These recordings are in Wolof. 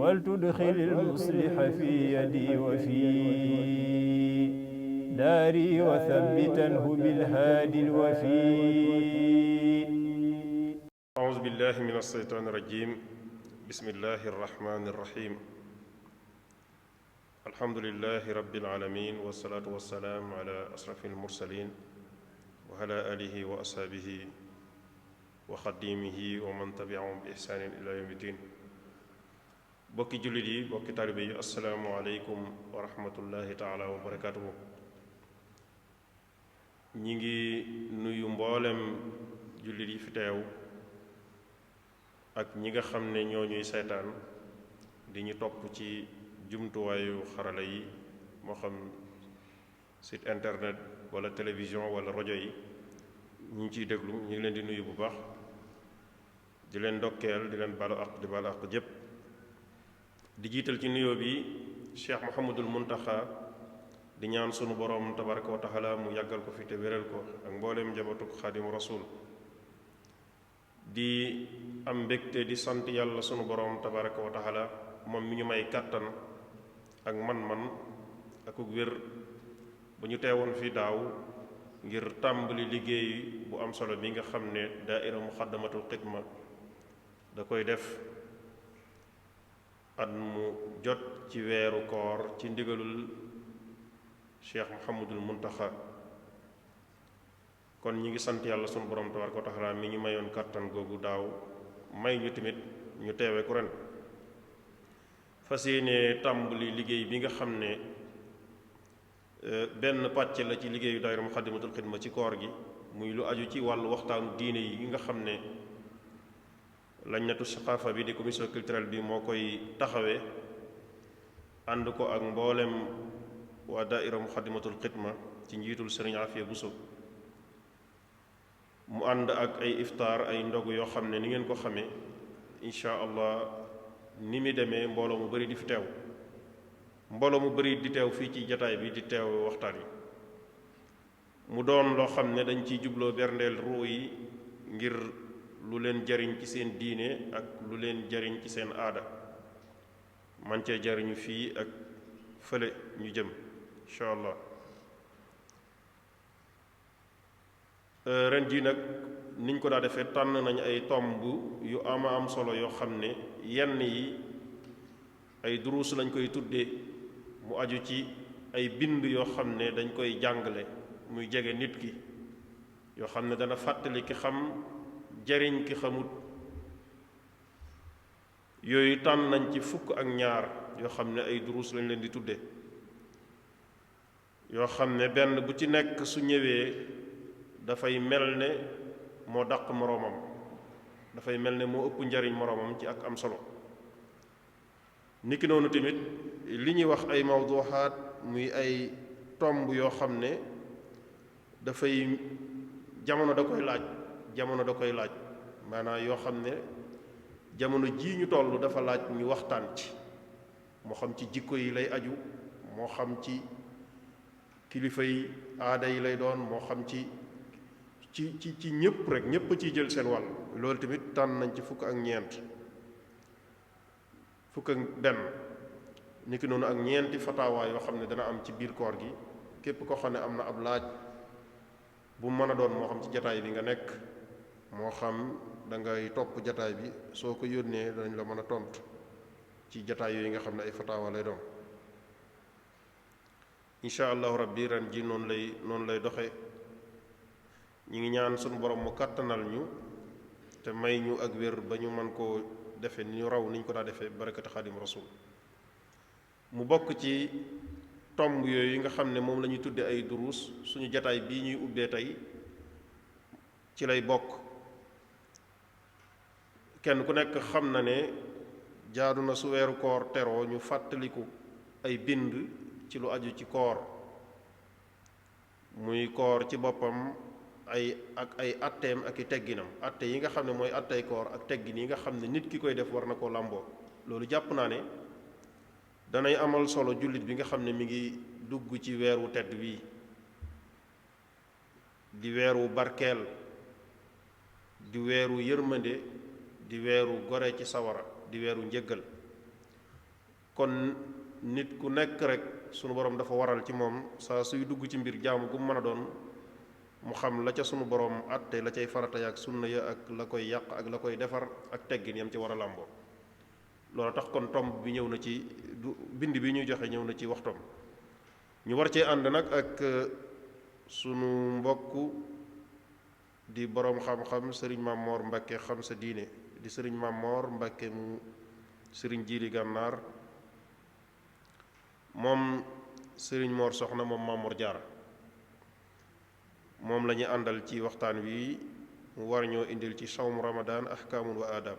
ولتدخل المصلح في يدي وفي داري وثبتنه بالهادي الوفي. أعوذ بالله من الشيطان الرجيم. بسم الله الرحمن الرحيم. الحمد لله رب العالمين، والصلاة والسلام على أشرف المرسلين وعلى آله وأصحابه وخديمه ومن تبعهم بإحسان إلى يوم الدين. bokki jullit yi, bokki taalibe yi, assalaamu aleykum wa rahmatullahi taala wa barakaatuhu. ñi ngi nuyu mboolem jullit yi fi teew ak ñi nga xam ne ñoo ñuy seetaan di ñu topp ci jumtuwaayu xarala yi, moo xam site internet wala télévision wala rajo yi. ñi ngi ciy déglu, ñu ngi leen di nuyu bu baax, di leen ndokkeel, di leen balu ak di balu ak jëpp. di jiital ci nuyoo bi Cheikh Mouhamadul Muntaxa, di ñaan sunu borom tabaraka wa taala mu yàggal ko fi te wéral ko ak mbooleem njabootuk xaadimu rasul. di am mbégte di sant yàlla sunu borom tabaraka wa taala moom mi ñu may kàttan ak man-man ak wér bu ñu teewoon fi daaw ngir tàmbali liggéey bu am solo bi nga xam ne daaira muxaddamatul xidma da koy def at mu jot ci weeru koor ci ndigalul Cheikh Mouhamadul Muntaxa. kon ñi ngi sant yàlla sunu borom tabaraka wa taala mi ñu mayoon kàttan googu daaw, may ñu tamit ñu teewe ku ren. fas yéene tàmbali liggéey bi nga xam ne benn pàcc la ci liggéeyu daayira muxaddamatul xidma ci koor gi, muy lu aju ci wàllu waxtaanu diine yi nga xam ne lajnatu saqaafa bi di commission culturelle bi moo koy taxawee ànd ko ak mboolem waa daaira muxaddamatul xidma ci njiitul sëriñ Afiya Buso. mu ànd ak ay iftaar, ay ndog yoo xam ne ni ngeen ko xamee incha allah ni mi demee mbooloo mu bari di fi teew, mbooloo mu bari di teew fii ci jataay bi di teew waxtaan yi. mu doon loo xam ne dañ ciy jubloo berndeel ruu yi ngir lu leen jariñ ci seen diine ak lu leen jariñ ci seen aada, man cee jariñu fii ak fële ñu jëm incha allah. ren jii nag niñ ko daa defee tànn nañ ay tomb yu ama am solo yoo xam ne yenn yi ay duruus lañ koy tuddee, mu aju ci ay bind yoo xam ne dañ koy jàngale muy jege nit ki, yoo xam ne dana fàttali ki xam, jariñ ki xamut. yooyu tànn nañ ci fukk ak ñaar yoo xam ne ay duruus lañ leen di tudde, yoo xam ne benn bu ci nekk su ñëwee dafay mel ne moo dàq moroomam, dafay mel ne moo ëpp njariñ moroomam ci ak am solo. niki noonu tamit li ñuy wax ay mawduxaat, muy ay tomb yoo xam ne dafay jamono da koy laaj maanaam yoo xam ne jamono jii ñu toll dafa laaj ñu waxtaan ci, moo xam ci jikko yi lay aju, moo xam ci kilifa yi aada yi lay doon, moo xam ci ñëpp rek, ñëpp ciy jël seen wàll. loolu tamit tànn nañ ci fukk ak ñeent, fukk ak benn. niki noonu ak ñeenti fatawaa yoo xam ne dana am ci biir koor gi. képp koo xam ne am na ab laaj bu mën a doon, moo xam ci jataay bi nga nekk, moo xam da ngay topp jataay bi, soo ko yónnee danañ la mën a tontu ci jataay yooyu nga xam ne ay fatawaa lay doon. incha allahu rabbi ren ji noonu lay doxe. ñi ngi ñaan sunu borom mu kàttanal ñu te may ñu ak wér ba ñu mën koo defe ni ñu raw niñ ko daa defee barakati xaadim rasul. mu bokk ci tomb yooyu nga xam ne moom la ñuy tudde ay duruus, suñu jataay bii ñuy ubbee tey ci lay bokk. kenn ku nekk xam na ne jaadu na su weeru koor teroo ñu fàttaliku ay bind ci lu aju ci koor, muy koor ci boppam ay atteem ak i tegginam. atte yi nga xam ne mooy attey koor ak teggin yi nga xam ne nit ki koy def war na koo làmboo. loolu jàpp naa ne danay amal solo jullit bi nga xam ne mi ngi dugg ci weeru tedd wii di weeru barkeel, di weeru yërmande, di weeru gore ci sawara, di weeru njëggal. kon nit ku nekk rek sunu borom dafa waral ci moom saa suy dugg ci mbir jaamu gu mu mën a doon mu xam la ca sunu borom àtte la cay farata ya ak sunna ya ak la koy yàq ak la koy defar ak teggin yam ci war a làmboo. loolu tax kon tomb bi ñëw na ci bind bi ñuy joxe ñëw na ci waxtoom. ñu war cee ànd nag ak sunu mbokk di boroom xam-xam sëriñ Maam Moor Mbàkke xam sa diine di sëriñ Maam Moor Mbàkke mu sëriñ Jiili Gànnaar moom sëriñ Moor Soxna moom Maam Moor Jaara moom la ñu àndal ci waxtaan wi mu war ñoo indil ci sawmu Ramadan ahkaamun wa adab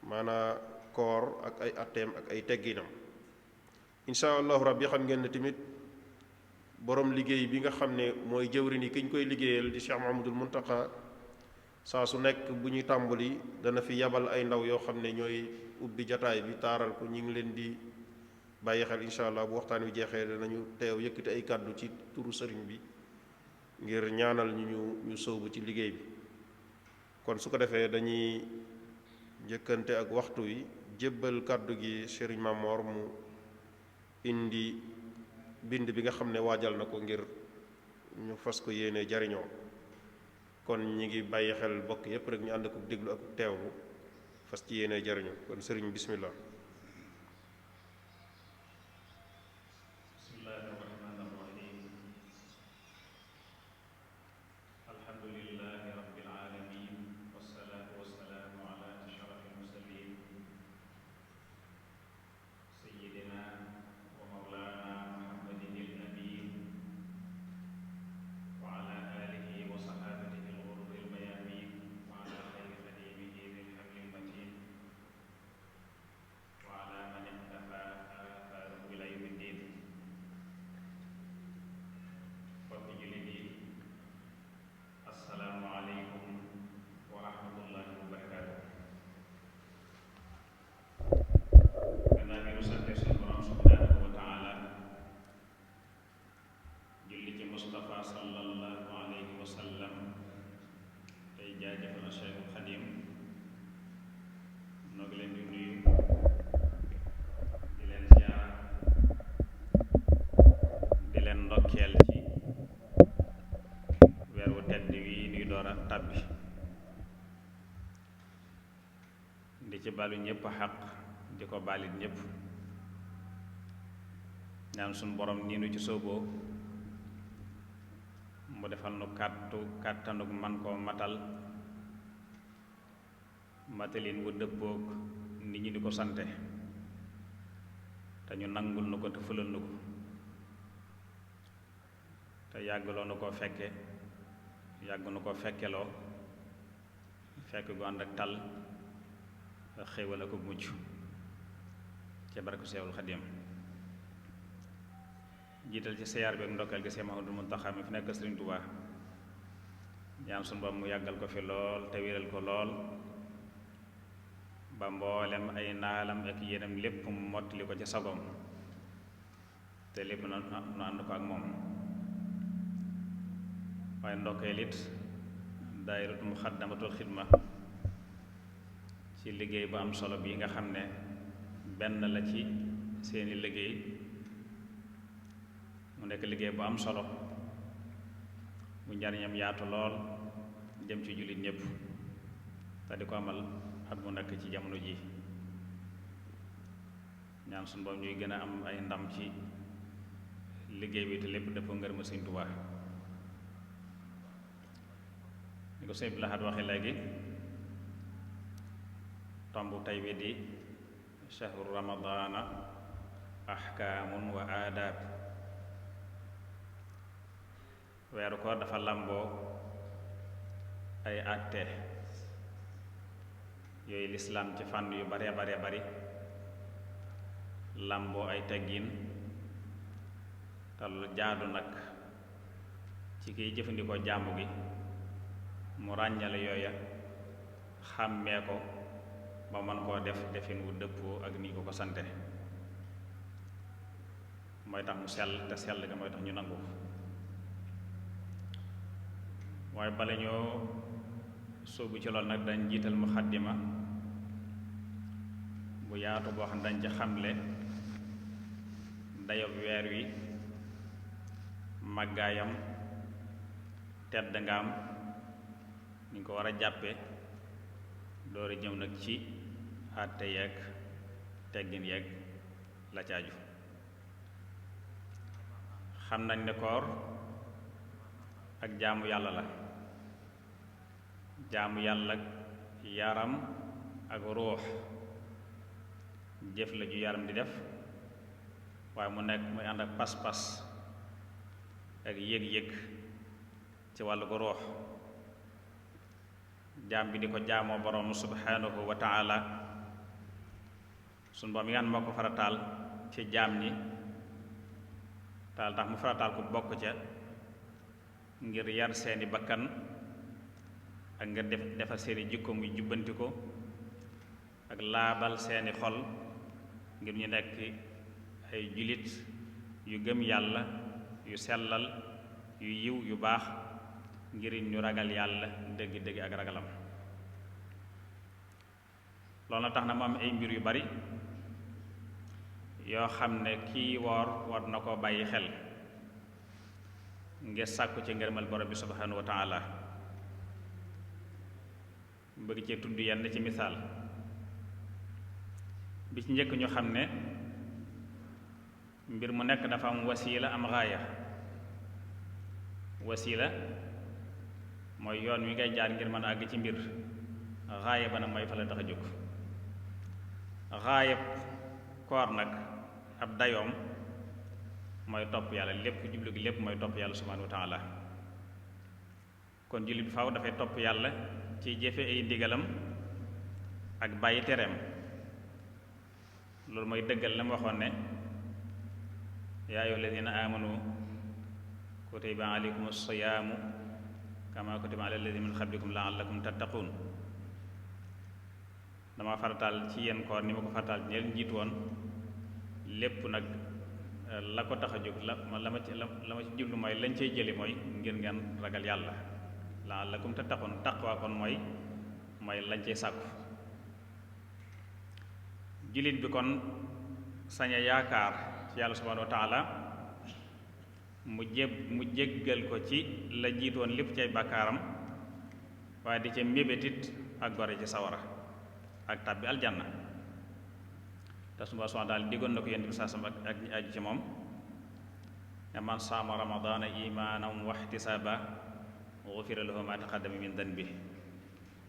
maanaa koor ak ay atteem ak ay tegginam. insha allahu rabbi xam ngeen ne tamit borom liggéey bi nga xam ne mooy jëwriñ yi ki ñu koy liggéeyal di Cheikh Mahamadul Muntaqa saa su nekk bu ñuy tàmbali dana fi yabal ay ndaw yoo xam ne ñooy ubbi jataay bi taaral ko ñu ngi leen di bàyyi xel insha allah bu waxtaan wi jeexee danañu teew yëkkati ay kàddu ci turu sëriñ bi ngir ñaanal ñu sóobu ci liggéey bi. kon su ko defee dañuy njëkkante ak waxtu wi jébbal kàddu gi sëriñ Mamor mu indi bind bi nga xam ne waajal na ko ngir ñu fas ko yéene jariñoo. kon ñi ngi bàyyi xel bokk yépp rek ñu ànd ko déglu ak teewlu fas ci yéene jariñoo kon sëriñ bismillah. ci balu ñëpp xaq di ko balit ñëpp ñaan suñu borom nii nu ci sooboo mu defal nu kàttanuk man koo matalin wu dëppook nit ñi di ko sante te ñu nangul nu ko te fulal nu ko te yàggloo nu koo fekke yàgg nu ko fekkeloo fekk gu ànd ak tal xéewal ak mucc ca barke Seexul Xadiim jiital ci siyaar bi ak ndokkeel gi Seex Mahmadul Muntaxa mi fi nekk Sëriñ Tuubaa ñaan sunu Boroom mu yàggal ko fi lool te wéral ko lool ba mboolem ay naalam ak yéenam lépp mu mottali ko ci sagoom te lépp nu ànd ko ak moom waaye ndokkeel it daayiratu Muxaddamatul Xidma ci liggéey bu am solo bi nga xam ne benn la ci seeni liggéey mu nekk liggéey bu am solo bu njariñam yaatu lool jëm ci jullit ñépp te di ko amal at mu nekk ci jamono ji ñaan suñu Boroom ñuy gën a am ay ndam ci liggéey bi te lépp dafa ngërëm Sëriñ Tuubaa ni ko Sëriñ Abdul Ahad waxe léegi tombu tey wi di shahru ramadana ahkaamun wa aadaab weeru koor dafa làmboo ay àtte yooyu lislaam ci fànn yu bare bari làmboo ay teggin te lu jaadu nag ci kiy jëfandikoo jaamu gi mu ràññale yooya xàmmee ko ba mën koo def defin wu dëppoo ak nii ko ko sante mooy tax mu sell te sell ga mooy tax ñu nangu waaye bala ñoo sóobu ci lool nag dañ jiital muxaddima bu bu yaatu boo xam ne dañ ci xamle dayob weer wi, màggaayam, tedd ngaam, ni ñu ko war a jàppe doori ñëw nag ci àtte yeeg teggin yeeg la caaju. xam nañ ne koor ak jaamu yàlla la, jaamu yàlla yaram ak ruux, jëf la ju yaram di def waaye mu nekk muy ànd ak pas-pas ak yëg-yëg ci wàllu ko ruux. jaam bi di ko jaamoo borom subhanahu wa taala, sunu borom yi nga moo ko farataal ci jaam ñi taal tax mu farataal ko bokk ca ngir yar seeni bakkan ak ngir defar seeni jikko muy jubbanti ko ak laabal seeni xol ngir ñu nekk ay julit yu gëm yàlla, yu sellal, yu yiw, yu baax, ngir ñu ragal yàlla dëgg-dëgg ak ragalam. loolu na tax na mu am ay mbir yu bari yoo xam ne kii woor war na koo bàyyi xel ngir sàkku ci ngërëmal borom bi subhanahu wa taala. bëgg ci tudd yenn ci misaal bi ci njëkk ñu xam ne mbir mu nekk dafa am wasiila am raaya. wasiila mooy yoon wi ngay jaar ngir mën a àgg ci mbir, raaya ba nag mooy fa la tax a jóg. raayab koor nag ab dayoom mooy topp yàlla, lépp jublu gi lépp mooy topp yàlla subhanahu wa taala. kon jullit bi faaw dafay topp yàlla ci jëfe ay ndigalam ak bàyyi tereem. loolu mooy dëggal la mu waxoon ne yaa ayyuha alladina amanu kutiba alaykum as-siyaamu kama kutiba ala alladina min qablikum la'allakum tattaqun. dama farataal ci yéen koor ni ma ko farataal ñeel njiitu woon, lépp nag la ko tax a jóg la ma ci jublu mooy lañ cay jëli mooy ngir ngeen ragal yàlla. la'allakum tattaqun, taqwa kon mooy lañ cay sàkku. jullit bi kon sañ a yaakaar ci yàlla subhanahu wa taala mu jéggal ko ci la jiitoon lépp cay bàkkaaram, waaye di ca mébétit ak gore ci sawara ak tàbbi aljanna. te sunu Boroom daal diggoon na ko yonent bi saasam ak ñi aju ci moom ne man saama ramadaana imaanan wa ihtisaaba gufira lahu ma taqaddama min danbi,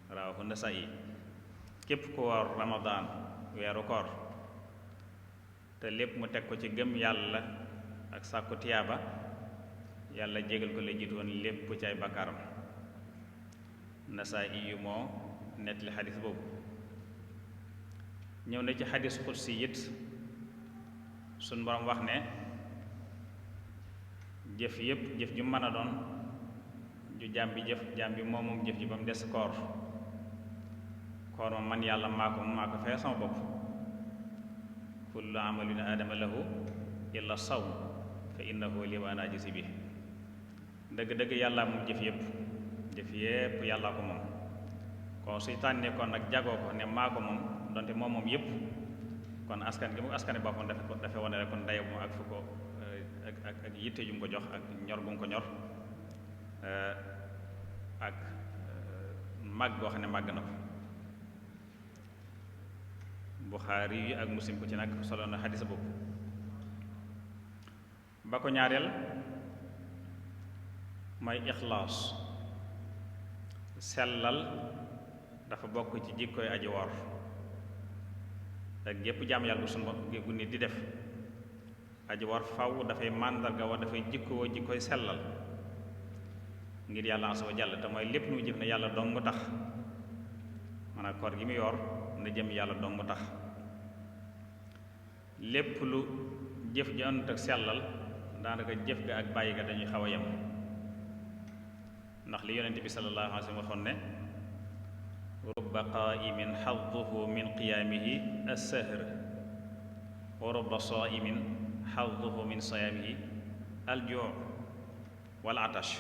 rawaahu Nasaa'i. képp ku woor ramadaan, weeru koor, te lépp mu teg ko ci gëm yàlla ak sàkku tiyaaba, yàlla jégal ko la jiitu woon lépp ci ay bakkaaram. Nasaa'i yu moo nettali xadis boobu. ñëw na ci xadis xudsi it suñ Boroom wax ne jëf yépp, jëf ju mën a doon ju jaam bi jëf, jaam bi moom jëf ji ba mu des koor. koor ma man yàlla maa ko fee sama bopp. kullu amalin aadama lahu illa sawm fa innahu li wa ana ajzi bi. dëgg-dëgg yàlla moom jëf yépp yàllaa ko moom. kon suy tànnee kon nag jagoo ko ne maa ko moom, donte moom yépp, kon askan gi mu askane boppam dafa wane rek kon dayo moom ak fu ko ak yitte ju mu ko jox ak ñor bu mu ko ñor ak màgg goo xam ne màgg na ko. Buxaari yi ak Muslim ko ci nag solo na xadisa boobu. ba ko ñaareel mooy ixlaas. sellal dafa bokk ci jikkoy aji woor ak gépp jaam yàlla bu sunu gu nit di def. aji woor faw dafay màndarga wa dafay jikkoo jikkoy sellal ngir yàlla azza wa jalla, te mooy lépp nu mu jëf ne yàlla dong tax. maanaam koor gi mu yor na jëm yàlla dong tax. lépp lu jëf ji àndut ak sellal daanaka jëf ga ak bàyyi ga dañuy xaw a yem. ndax li yonent bi sallallahu alayhi wa sallam waxoon ne rubba qaa'imin xadduhu min qiyaamihi as-sahr wa rubba saa'imin xadduhu min siyaamihi al-juu' wal atash,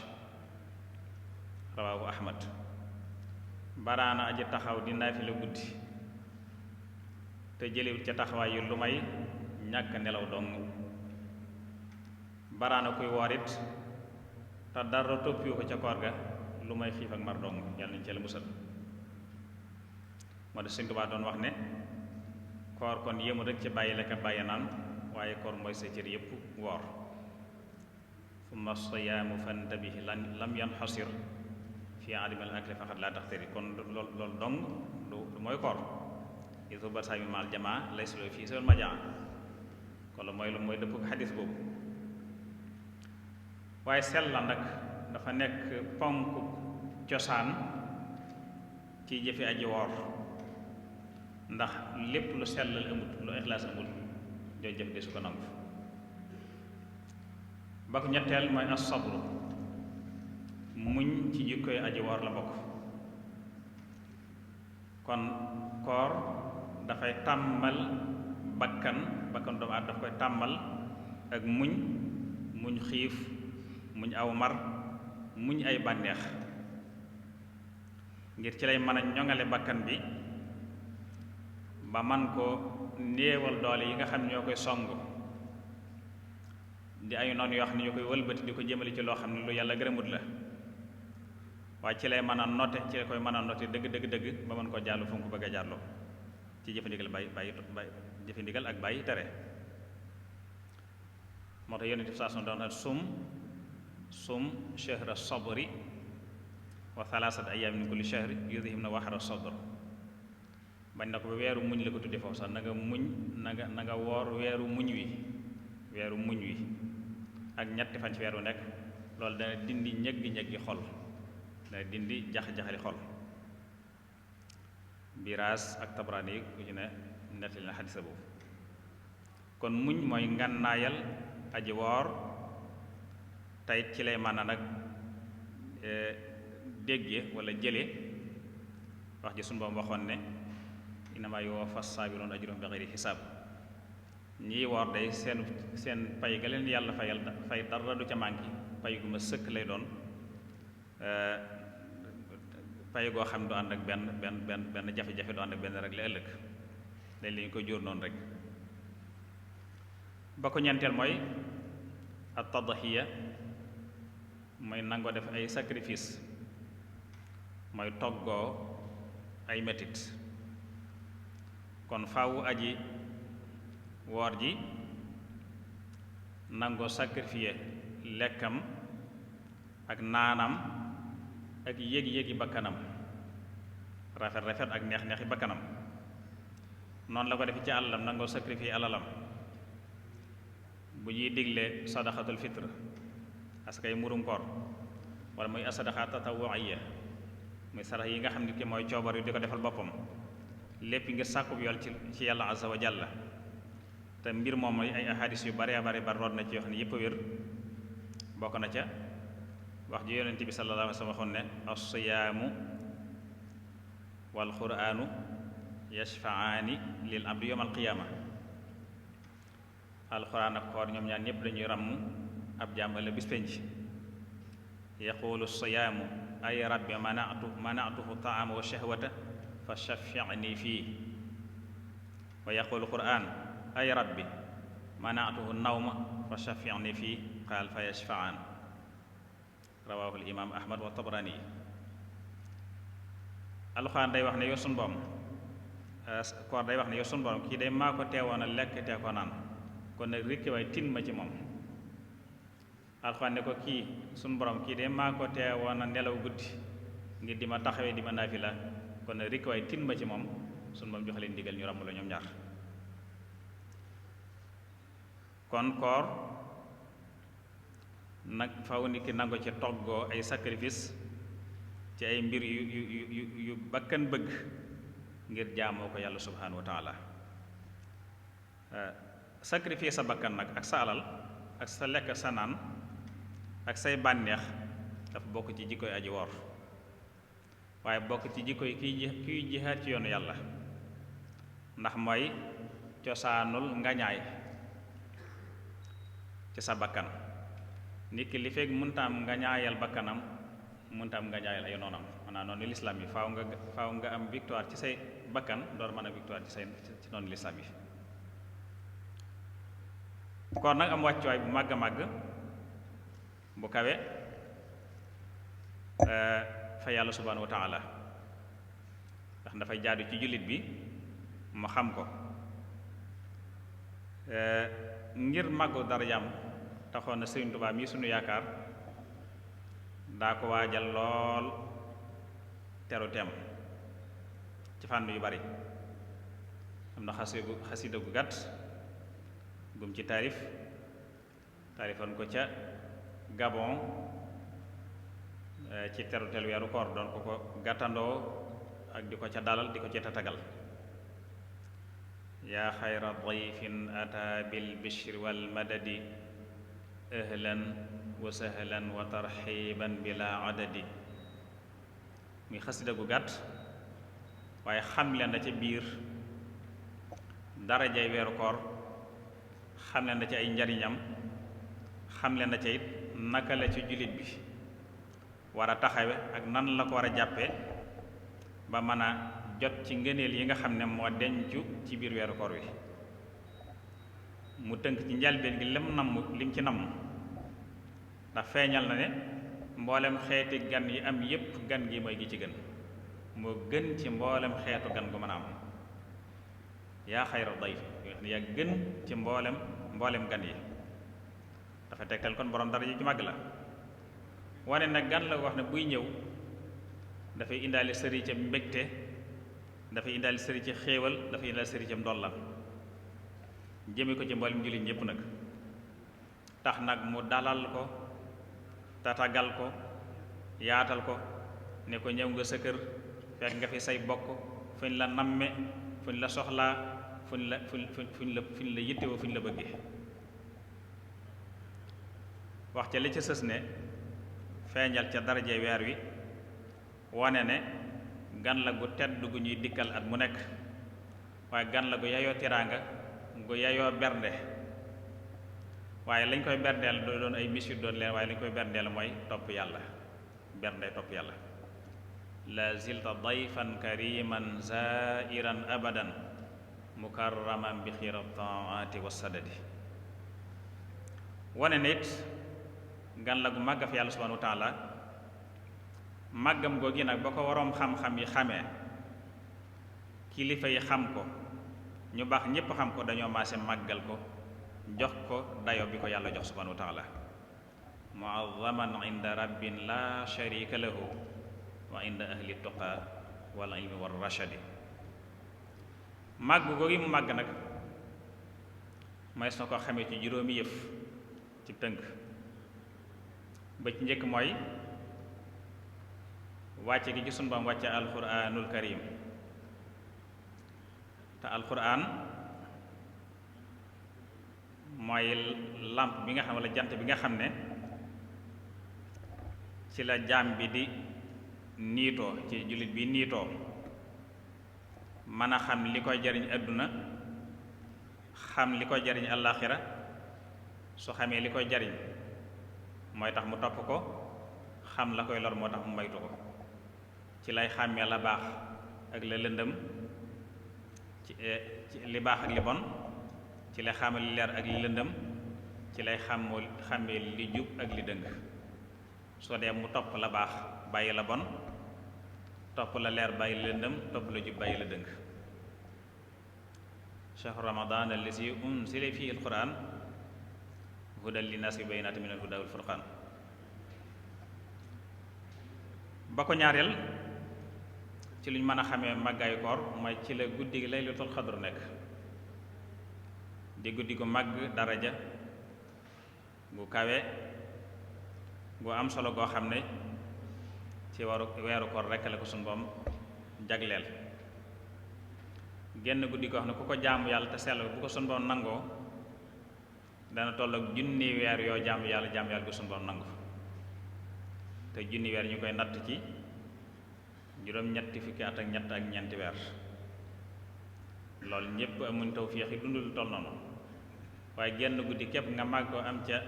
rawaahu Ahmad. baraana aji taxaw di naafila guddi te jëliwut ca taxawaay yu lu may ñàkk nelaw dong baraana kuy woor it te dara toppiwu ko ca koor ga lu may xiif ak mar dong yàlla nañ ci la musal moo de Sëñ Tuubaa doon wax ne koor kon yéemu rek ci bàyyi lekk bàyyi naan waaye koor mooy sa cër yépp woor summa siyaamu fantabih lam yanxasir fi adimal akli faqat laa taxtari kon loolu dong du mooy koor isu ba sami maal jamaa lay solo fii sol majaa kon la mooy dëpp ko xadis boobu waaye sell la nag dafa nekk ponk cosaan ci jëfe aji woor ndax lépp lu sellal amut lu ixlaas amut jooy jëf de su ko nangu ba ko ñetteel mooy as-sabru muñ ci jikkoy aji woor la bokk kon koor dafay tàmmal bakkan doomu aadama daf koy tàmmal ak muñ xiif muñ aw mar muñ ay bànneex ngir ci lay mën a ñoŋale bakkan bi ba man ko néewal doole yi nga xam ne ñoo koy song di ay noonu yoo xam ne ñoo koy wëlbati di ko jëmale ci loo xam ne lu yàlla gërëmut la waaye ci lay mën a note ci la koy mën a note dëgg ba mën koo jàllu fu mu ko bëgg a jàllu ci jëfandigal bàyyi jëfandigal ak bàyyi tere moo tax yonent bi saa doon na sum shahra sabri wa thalathata ayyam min kulli shahri yudhibna wahra sadr bañ na ko ba weeru muñ la ko tudde foofu sax na nga muñ na nga woor weeru muñ wi ak ñetti fan ci weer wu nekk loolu dana dindi ñëggi xol dana dindi jax-jaxali xol biraas ak tabraani yi ku ci ne nettali na xadisa boobu kon muñ mooy ngànnaayal aji woor tayit ci lay mën a nag dégge wala jële wax ji sunu Boroom waxoon ne innamaa yuwaffas saabiruuna ajrahum bi xayri xisaab ñiy woor day seen pay ga leen yàlla fay dara du ca manqué pay gu ma sëkk lay doon pay goo xam du ànd ak benn jafe-jafe du ànd ak benn rek la ëllëg dañ lañu koy jóor noonu rek ba ko ñeenteel mooy at tadhiya mooy nangoo def ay sacrifice mooy toggoo ay metit kon faawu aji woor ji nangoo sacrifier lekkam ak naanam ak yégi-yégi bakkanam rafet ak neex-neexi bakkanam noonu la ko defe ci àlalam nangoo sacrifier alalam bu ñuy digle sadaqatul fitre askay murum koor wala muy asadaqa tatawuiya muy sarax yi nga xam ne ki mooy coobar yu di ko defal boppam lépp ngir sàkkub yool ci yàlla azza wa jalla te mbir moom ay ahadis yu bare root na ci yoo xam ne yépp a wér bokk na ca wax ji yonent bi sallallahu alayhi wa sallam waxoon ne as-siyaamu wal quraanu yashfa'aani lil abdi yawmal qiyaama alxuraan ak koor ñoom ñaar ñëpp dañuy ràmm ab jaam ëllëg bis penc yaqulu siyaamu ay rabbi mana'tuhu ta'ama wa shahwata fa shaffi'ni fii wa yaqulu qur'an ay rabbi mana'tuhu nawma fa shaffi'ni fii qaal fa yashfa'an rawahu al imam ahmad wa tabrani alxuraan day wax ne yow sunu borom koor day wax ne yow sunu borom kii day maa ko teewoon a lekk tee ko naan kon nag rekk waay tin ma ci moom alxuraan ne ko kii sunu borom kii de maa ko teewoon a nelaw guddi ngir di ma taxawee di ma naafila kon nag rekk waay tin ma ci moom sunu borom joxe leen ndigal ñu ràmm la ñoom ñaar kon koor nag faw nit ki nangu ci toggoo ay sacrifice ci ay mbir yu bakkan bëgg ngir jaamoo ko yàlla subhanahu wa taala sacrifice sa bakkan nag ak sa alal ak sa lekk sa naan ak say bànneex dafa bokk ci jikkoy aji woor waaye bokk ci jikkoy kiy jihaat ci yoonu yàlla ndax mooy cosaanul ngañaay ci sa bakkan nit ki li fekk mënta am ngañaayal bakkanam mënta am ngañaayal ay noonam maanaam noonu lislaam yi faaw nga am victoire ci say bakkan door mën a victoire ci noonu lislaam yi. kon nag am wàccuwaay bu màgg a màgg bu kawe fa yàlla subhanahu wa taala ndax dafay jaadu ci jullit bi mu xam ko ngir màggu darajaam taxoon na Sëriñ Tuubaa mii sunu yaakaar daa ko waajal lool teru teem ci fànn yu bari am na xasida gu gàtt gum ci taarifoon ko ca Gabon ci teruteel weeru koor doon ko ko gàttandoo ak di ko ca dalal di ko ca tatagal yaa xayra dayfin ata bil bishri wal madadi ahlan wa sahlan wa tarxiban bila adadi muy xasida gu gàtt waaye xamle na ca biir darajay weeru koor xamle na ci ay njariñam xamle na ca it naka la ci jullit bi war a taxawe ak nan la ko war a jàppe ba mën a jot ci ngëneel yi nga xam ne moo dencu ci biir weeru koor wi mu tënk ci njalbeen gi lim ci namm ndax feeñal na ne mboolem xeeti gan yi am yépp gan gi mooy gi ci gën moo gën ci mboolem xeetu gan gu mën a am yaa xayra dayf yaa gën ci mboolem gan yi dafa tegtal kon borom dara ji ci màgg la wane nag gan la wax ne buy ñëw dafay indaale sëri ca mbégte dafay indaale sëri ca xéewal dafay indaale sëri ca ndollan jëme ko ci mboolem jullit ñépp nag tax nag mu dalal ko tatagal ko yaatal ko ne ko ñëw nga sa kër fekk nga fi say bokk fuñ la namme fuñ la soxlaa fuñ la yittewoo fuñ la bëggee wax ca li ca sës ne feeñal ca daraje weer wi wane ne gan la gu tedd gu ñuy dikkal at mu nekk waaye gan la gu yayoo tiraanga gu yayoo bernde waaye lañ koy berndeel doo doon ay mission doon leen waaye lañ koy berndeel mooy topp yàlla bernde topp yàlla la zilta dayfan kariman zairan abadan mukarraman bi xiira taati wa sadadi wane ne it gan la gu màgg fi yàlla subhanahu wa taala màggam googi nag ba ko waroom xam-xam yi xamee kilifa yi xam ko ñu baax ñépp xam ko dañoo maase màggal ko jox ko dayo bi ko yàlla jox subhanahu wa taala muazzaman inda rabbin la sharika lahu wa inda ahli tuqa wal ilmi war rashadi màgg googi mu màgg nag mays na ko xamee ci juróomi yëf ci tënk ba ci njëkk mooy wàcce gi ci sunu Boroom wàcce alquranul karim te alquran mooy làmp bi nga xam walla jant bi nga xam ne ci la jaam bi di niitoo ci jullit bi niitoo mën a xam li koy jariñ àdduna xam li koy jariñ àllaaxira su xamee li koy jariñ mooy tax mu topp ko xam la koy lor moo tax mu maytu ko ci lay xàmmee la baax ak la lëndëm ci li baax ak li bon ci lay xàmmee li leer ak li lëndëm ci lay xàmmee li jub ak li dëng soo dee mu topp la baax bàyyi la bon topp la leer bàyyi la lëndëm topp la jub bàyyi la dëng shahru ramadan allazi unzila fihi alquran hudan linnaasi wa bayyinaatin minal hudaa wal furqaan ba ko ñaareel ci luñ mën a xamee màggaayu koor mooy ci la guddi gi laylatul xadr nekk di guddi gu màgg daraja gu kawe gu am solo goo xam ne ci weeru koor rekk la ko sunu Boroom jagleel genn guddi goo xam ne ku ko jaamu yàlla te sell bu ko sunu Boroom nangoo dana toll ak junni weer yoo jaamu yàlla gu sunu Boroom nangu te junni weer ñu koy natt ci juróom-ñetti fukki at ak ñett ak ñeenti weer loolu ñépp amuñ tawfiix yi dund lu toll noonu waaye genn guddi képp nga màgg ko am ca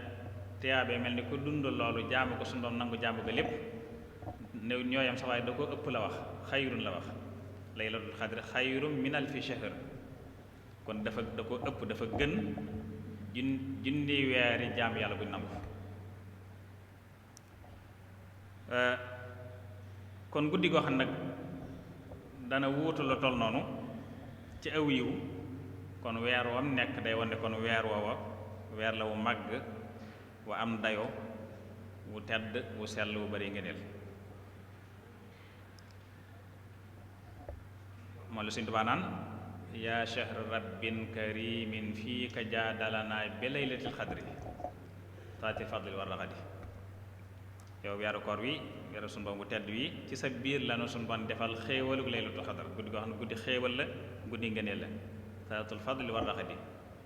tiyaabe mel ni ku dund loolu jaamu ko sunu Boroom nangu jaamu ko lépp ne ñooyam sa waaye da ko ëpp la wax xayrun la wax laylatul xadri xayrum min alfi shahr kon da ko ëpp dafa gën junni weeri jaam yàlla buñ nangu. kon guddi goo xam nag dana wuutu la toll noonu ci aw yiw kon weer wam nekk day wane kon weer woowa weer la wu màgg wu am dayo wu tedd wu sell wu bari ngëneel. moo la Sëñ Tuubaa naan yaa shahr rabbin karimin fii ka jaadalanaa bi laylatil xadri taati fadlil war raxadi yow weeru koor wi weeru sunu Boroom bu tedd wi ci sa biir lanu sunu Boroom defal xéewalug laylatul xadar guddi goo xam ne guddi xéewal la guddi ngëneel la taatul fadli war raxadi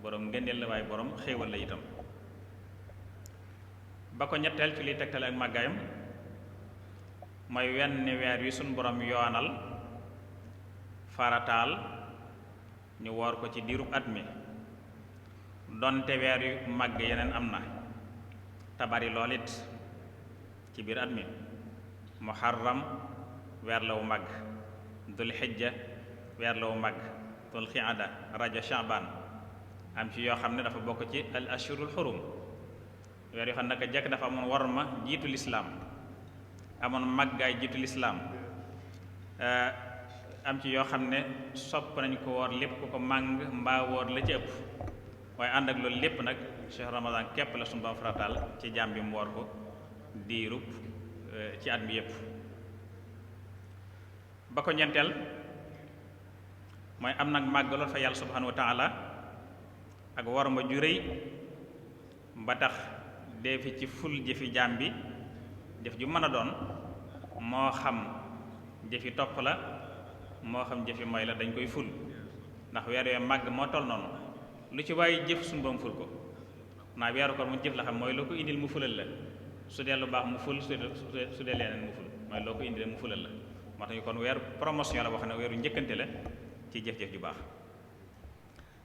borom ngëneel la waaye borom xéewal la itam. ba ko ñetteel ci liy tegtale ak màggaayam mooy wenn weer wi sunu Boroom yoonal farataal ñu woor ko ci diirub at mi donte weer yu màgg yeneen am na te bari lool it ci biir at mi. muharram weer la wu màgg, dul xijja weer la wu màgg, dul xiada raja shaaban am ci yoo xam ne dafa bokk ci al ashurul xurum weer yoo xam ne naka jekk dafa amoon worma jiitu lislaam amoon màggaay jiitu lislaam am ci yoo xam ne sopp nañ ko woor lépp ku ko màng mbaa woor la ci ëpp waaye ànd ak loolu lépp nag cheikh ramadan képp la sunu Boroom farataal ci jaam bi mu woor ko diirub ci at mi yépp. ba ko ñeenteel mooy am nag màggalool fa yàlla subhanahu wa taala ak worma ju rëy ba tax dee fi ci ful jëfi jaam bi jëf ju mën a doon moo xam jëfi topp la moo xam jëfi mooy la dañ koy ful ndax weer yooyu màgg moo toll noonu lu ci waaye jëf suñu Boroom ful ko naa weeru ko mu jëf la xam mooy loo ko indil mu fulal la su dee lu baax mu ful su dee leneen mu ful mooy loo ko indil mu fulal la moo tax ñu kon weeru promotion la boo xam ne weeru njëkkante la ci jëf-jëf ju baax.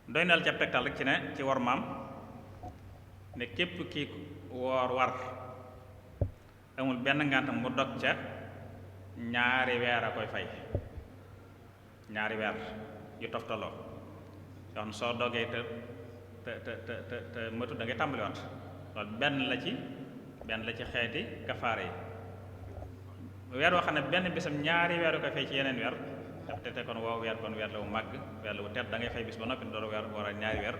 doy na la ca tegtal rek ci ne ci war maam ne képp ki woor war amul benn ngantam mu dog ca ñaari weer a koy fay ñaari weer yu toftaloo yoo xam ne soo dogee te mëtu da ngay tàmbaliwaat loolu benn la ci xeeti kafaara yi weer woo xam ne benn bisam ñaari weer yu koy fay ci yeneen weer te kon woo weer kon weer la wu màgg weer la wu tedd da ngay fay bis ba noppi door weer war a ñaari weer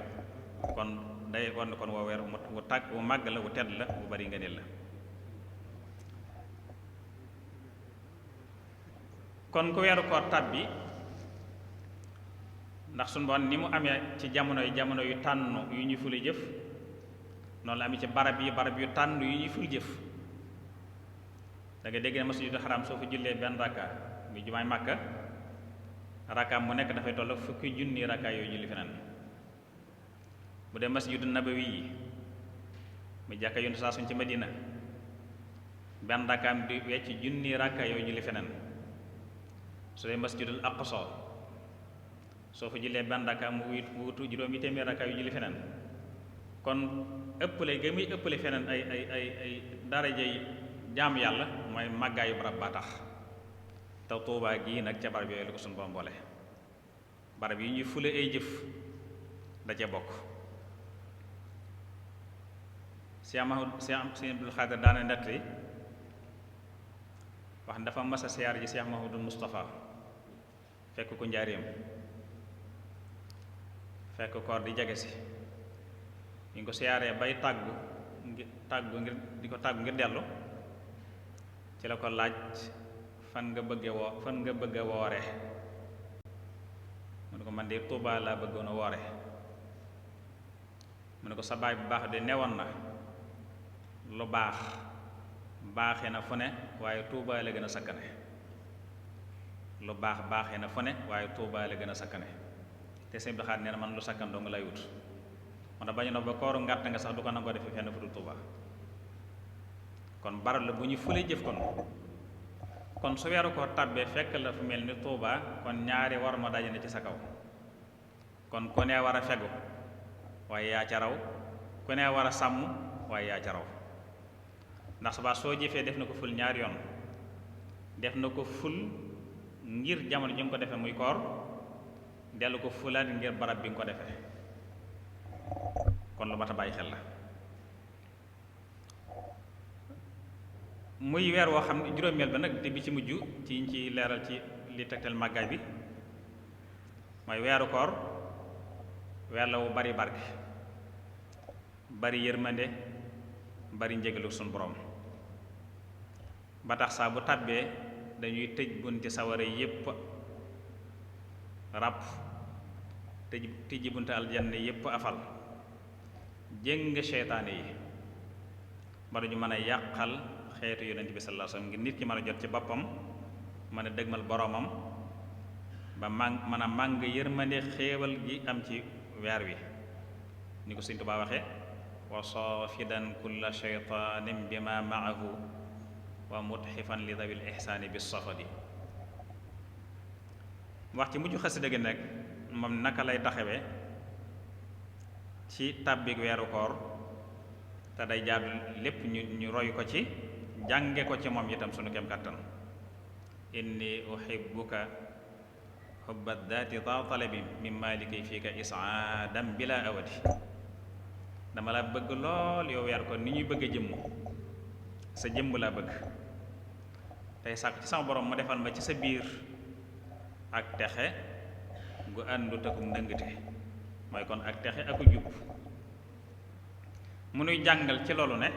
kon day war na kon woo weer wu tàgg wu màgg la wu tedd la wu bari ngëneel la. kon ku weeru koor tàbbi ndax suñu Boroom ni mu amee ci jamono yu tànn yu ñuy fuli jëf noonu la amee ci barab yu tànn yu ñuy ful jëf. da nga dégg ne masjidul xaram soo fa jullee benn rakka muy jumaay Màkka rakkaam mu nekk dafay toll fukki junni rakka yooyu julli feneen bu dee masjidul nabawi yi muy jàkka yontu saa suñ ci Madina benn rakkaam di wecc junni rakka yooyu julli feneen su dee masjidul aqsa soo fa jullee benn rakkaam mu wuutu juróomi téeméer rakka yu julli feneen kon ëppale ga muy ëppale feneen ay darajey jaam yàlla mooy màggaayu barab ba tax te Tuubaa gii nag ca barab yooyu la ko suñu Boroom boole barab yi ñuy fule ay jëf da ca bokk. Cheikh Abdul Xaadir daana nettali wax dafa mas a siyaar ji Cheikh Mahmadul Moustapha fekk ko njaareem fekk koor di jege si ñu ngi ko siyaaree bay tàggu ngir dellu ci la ko laaj fan nga bëgge woore mu ne ko man de Tuubaa laa bëggoon a woore mu ne ko sa baay bu baax de newoon na lu baax baaxee na fu ne waaye Tuubaa la gën a sakkane lu baax baaxee na fu ne waaye Tuubaa la gën a sakkane te sëñ bi xaar nee na man lu sakkan dong lay wut moo tax bañu na ba kooru ngàtt nga sax du ko nangoo defe fenn fu dul Tuubaa kon barab la bu ñu fulee jëf kon su weeru ko tàbbee fekk la fu mel ni Tuubaa kon ñaari war ma daje na ci sa kaw kon ku ne war a fegu waaye yaa ca raw ku ne war a sàmm waaye yaa ca raw ndax subaa soo jëfee def na ko ful ñaari yoon def na ko ful ngir jamono ji nga ko defee muy koor dellu ko fulaat ngir barab bi nga ko defee kon lu mat a bàyyi xel la. muy weer woo xam ne juróomeel ba nag te bi ci mujj ci ñu ci leeral ci li tegtal màggaay bi mooy weeru koor weer la wu bari barke bari yërmande bari njëgalu suñu borom ba tax saa bu tàbbee dañuy tëj bunti sawara yépp ràpp tëj bunti aljanna yépp afal jéng seytaane yi ba duñu mën a yàqal xeetu yonent bi sallallahu alayhi wasallam ngir nit ki mën a jot ci boppam mën a dëgmal boroomam ba mën a màng yërmande xéewal gi am ci weer wi ni ko Sëriñ Tuubaa waxe wa saafidan kulla shaytaanin bima maahu wa mutxifan li dawil ihsaani bis safadi wax ci mujj xasida gi nag moom naka lay taxawee ci tàbbik weeru koor te day jaadu lépp ñu roy ko ci jànge ko ci moom itam sunu kem kàttan inni uhibbuka hubba daati ta talabi min maliki fiika isaadan bila awadi dama la bëgg lool yow weer ko ni ñuy bëgg a jëmm sa jëmm laa bëgg tey sàkk ci sama borom mu defal ma ci sa biir ak texe gu àndut ak ndëngte mooy kon ak texe aku jub mu nuy jàngal ci loolu ne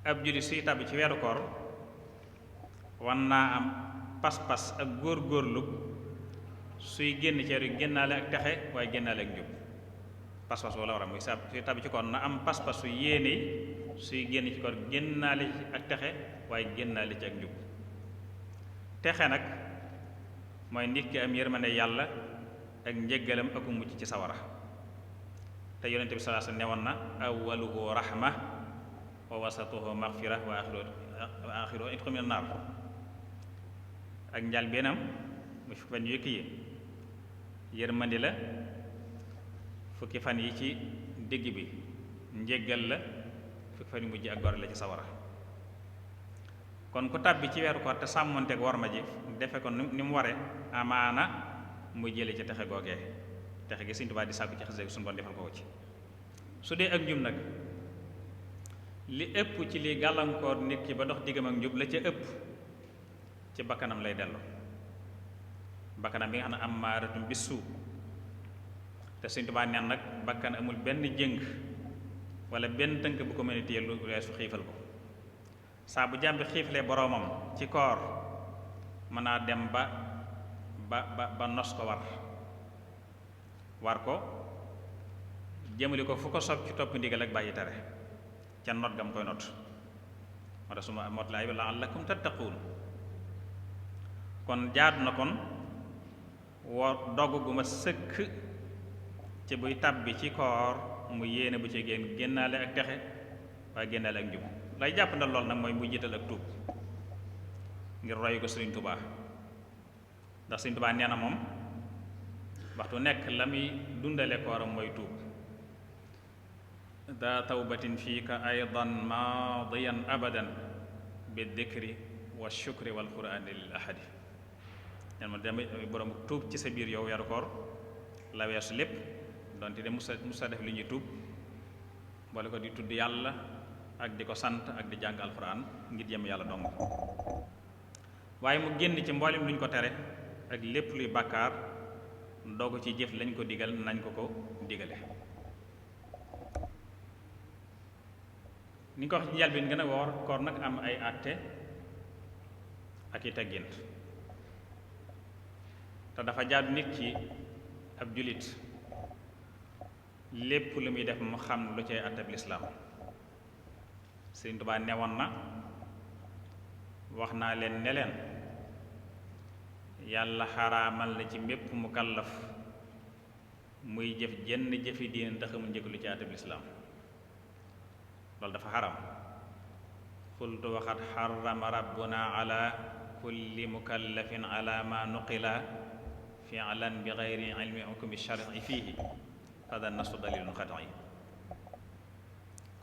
ab jullit suy tàbbi ci weeru koor war naa am pas-pas ak góor-góorlu suy génn ceer yu génnaale ak texe waaye génnaale ak njub pas-pas wala war a muy suy tàbbi ci koor na am pas-pas su yéene suy génn ci koor génnaale ci ak texe waaye génnaale ci ak njub texe nag mooy nit ki am yërmande yàlla ak njëggalam aku mucc ci sawara te yonent bi sallallahu alayhi wasallam newoon na awwaluhu rahma wa wasatuhu maghfira wa axiruhu itqu min naar ak njaal beenam mu fukki fan yu yëkk yi yërmandi la fukki fan yi ci digg bi njéggal la fukki fan yu mujj ak gore la ci sawara kon ku tàbbi ci weeru koor te sàmmonteeg war ma ji defe ko ni mu ware amaana muy jële ci texe googee texe gi Sëriñ Tuubaa di sàkku ci xasida suñu bon defal ko ci su dee ak njub nag li ëpp ci li gàllankoor nit ki ba dox diggam ak njub la ca ëpp ci bakkanam lay dellu bakkanam bi nga xam ne am maaratum bisu te Sëriñ Tuubaa neen nag bakkan amul benn jëng wala benn tënk bu ko mën a téye lu weesu xiifal ko saa bu jàmbi xiiflee boroomam ci koor mën naa dem ba nos ko war ko jëmali ko fu ko sob ci topp ndigal ak bàyyi tere ca not gam koy not moo tax suma mot laay la'allakum tattaquun kon jaadu na kon woo dogg gu ma sëkk ci buy tàbbi ci koor mu yéene bu ci génnaale ak texe waaye génnaale ak njub lay jàpp ndal lool nag mooy mu jiital ak tuub ngir roy ko Sëriñ Tuubaa ndax Sëriñ Tuubaa nee na moom waxtu nekk la muy dundale kooram mooy tuub daa tawbatin fiika aydan maadiyan abadan bi dikri wa shukri wal qur'ani lil ahadi ñen ma dem borom tuub ci sa biir yow weeru koor la weesu lépp donte de musa def li ñuy tuub boole ko di tudd yàlla ak di ko sant ak di jàng alxuraan ngir jëm yàlla dong waaye mu génn ci mboolem lu ñu ko tere ak lépp luy bàkkaar doog ci jëf lañ ko digal nañ ko digale ni nga ko wax ci njëlbéen gën a woor koor nag am ay àtte ak i teggin te dafa jaadu nit ki ab jullit lépp lu muy def mu xam lu cay àttab lislaam Sëriñ Tuubaa newoon na wax naa leen ne leen yàlla xaraamal na ci mépp mu kallaf muy jëf jenn jëfi diine ndax mu njëkk lu ci àttab lislaam loolu dafa xaram xultu waxat xarama rabbuna ala kulli mukallafin ala ma nuqila fi'lan bi gayri ilmi hukmi shar'i fiihi hada nasu dalilun xat'i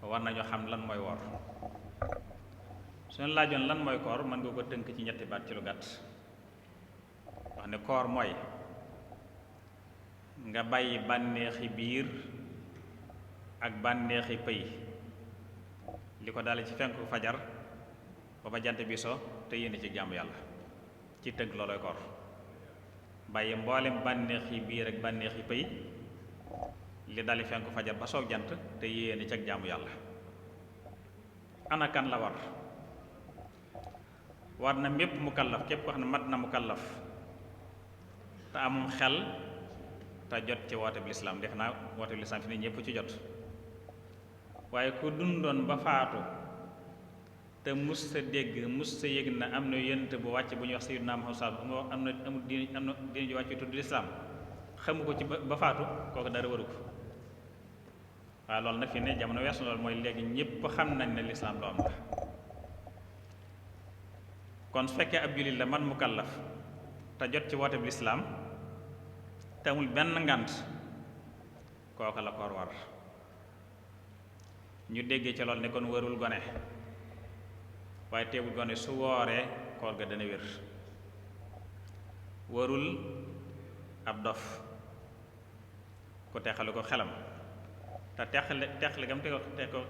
ko war nañoo xam lan mooy woor suñu laajoon lan mooy koor mën nga ko tënk ci ñetti baat ci lu gàtt wax ne koor mooy nga bàyyi bànneexi biir ak bànneexi pëy li ko dale ci fenku fajar ba ba jant bi so te yéene ci jàmm yàlla ci tëgg looloy koor bàyyi mboolem bànneexi biir ak bànneexi pëy li dali fenku fajar ba soog jant te yéene ci ak jàmm yàlla. ana kan la war na mépp mukallaf képp ko xam ne mat na mukallaf te amum xel te jot ci woote bi lislaam def naa woote bi lislaam fi ne ñépp ci jot waaye ku dundoon ba faatu te mus sa dégg mus sa yëg na am na yonent bu wàcc bu ñuy wax sayyidina Muhammad sallallahu alayhi wasallam am na amul diine ju wàcc tudd lislaam xamu ko ci ba faatu kooku dara waru ko waaye loolu nag fi ne jamono weesu loolu mooy léegi ñépp xam nañ ne lislaam lu am la kon su fekkee ab jullit la man mukallaf te jot ci woote bi lislaam te amul benn ngant kooka la koor war ñu déggee ci loolu ne kon warul gone waaye teewul gone su wooree koor ga dana wér warul ab dof ku teqalu ko xelam te teqali gam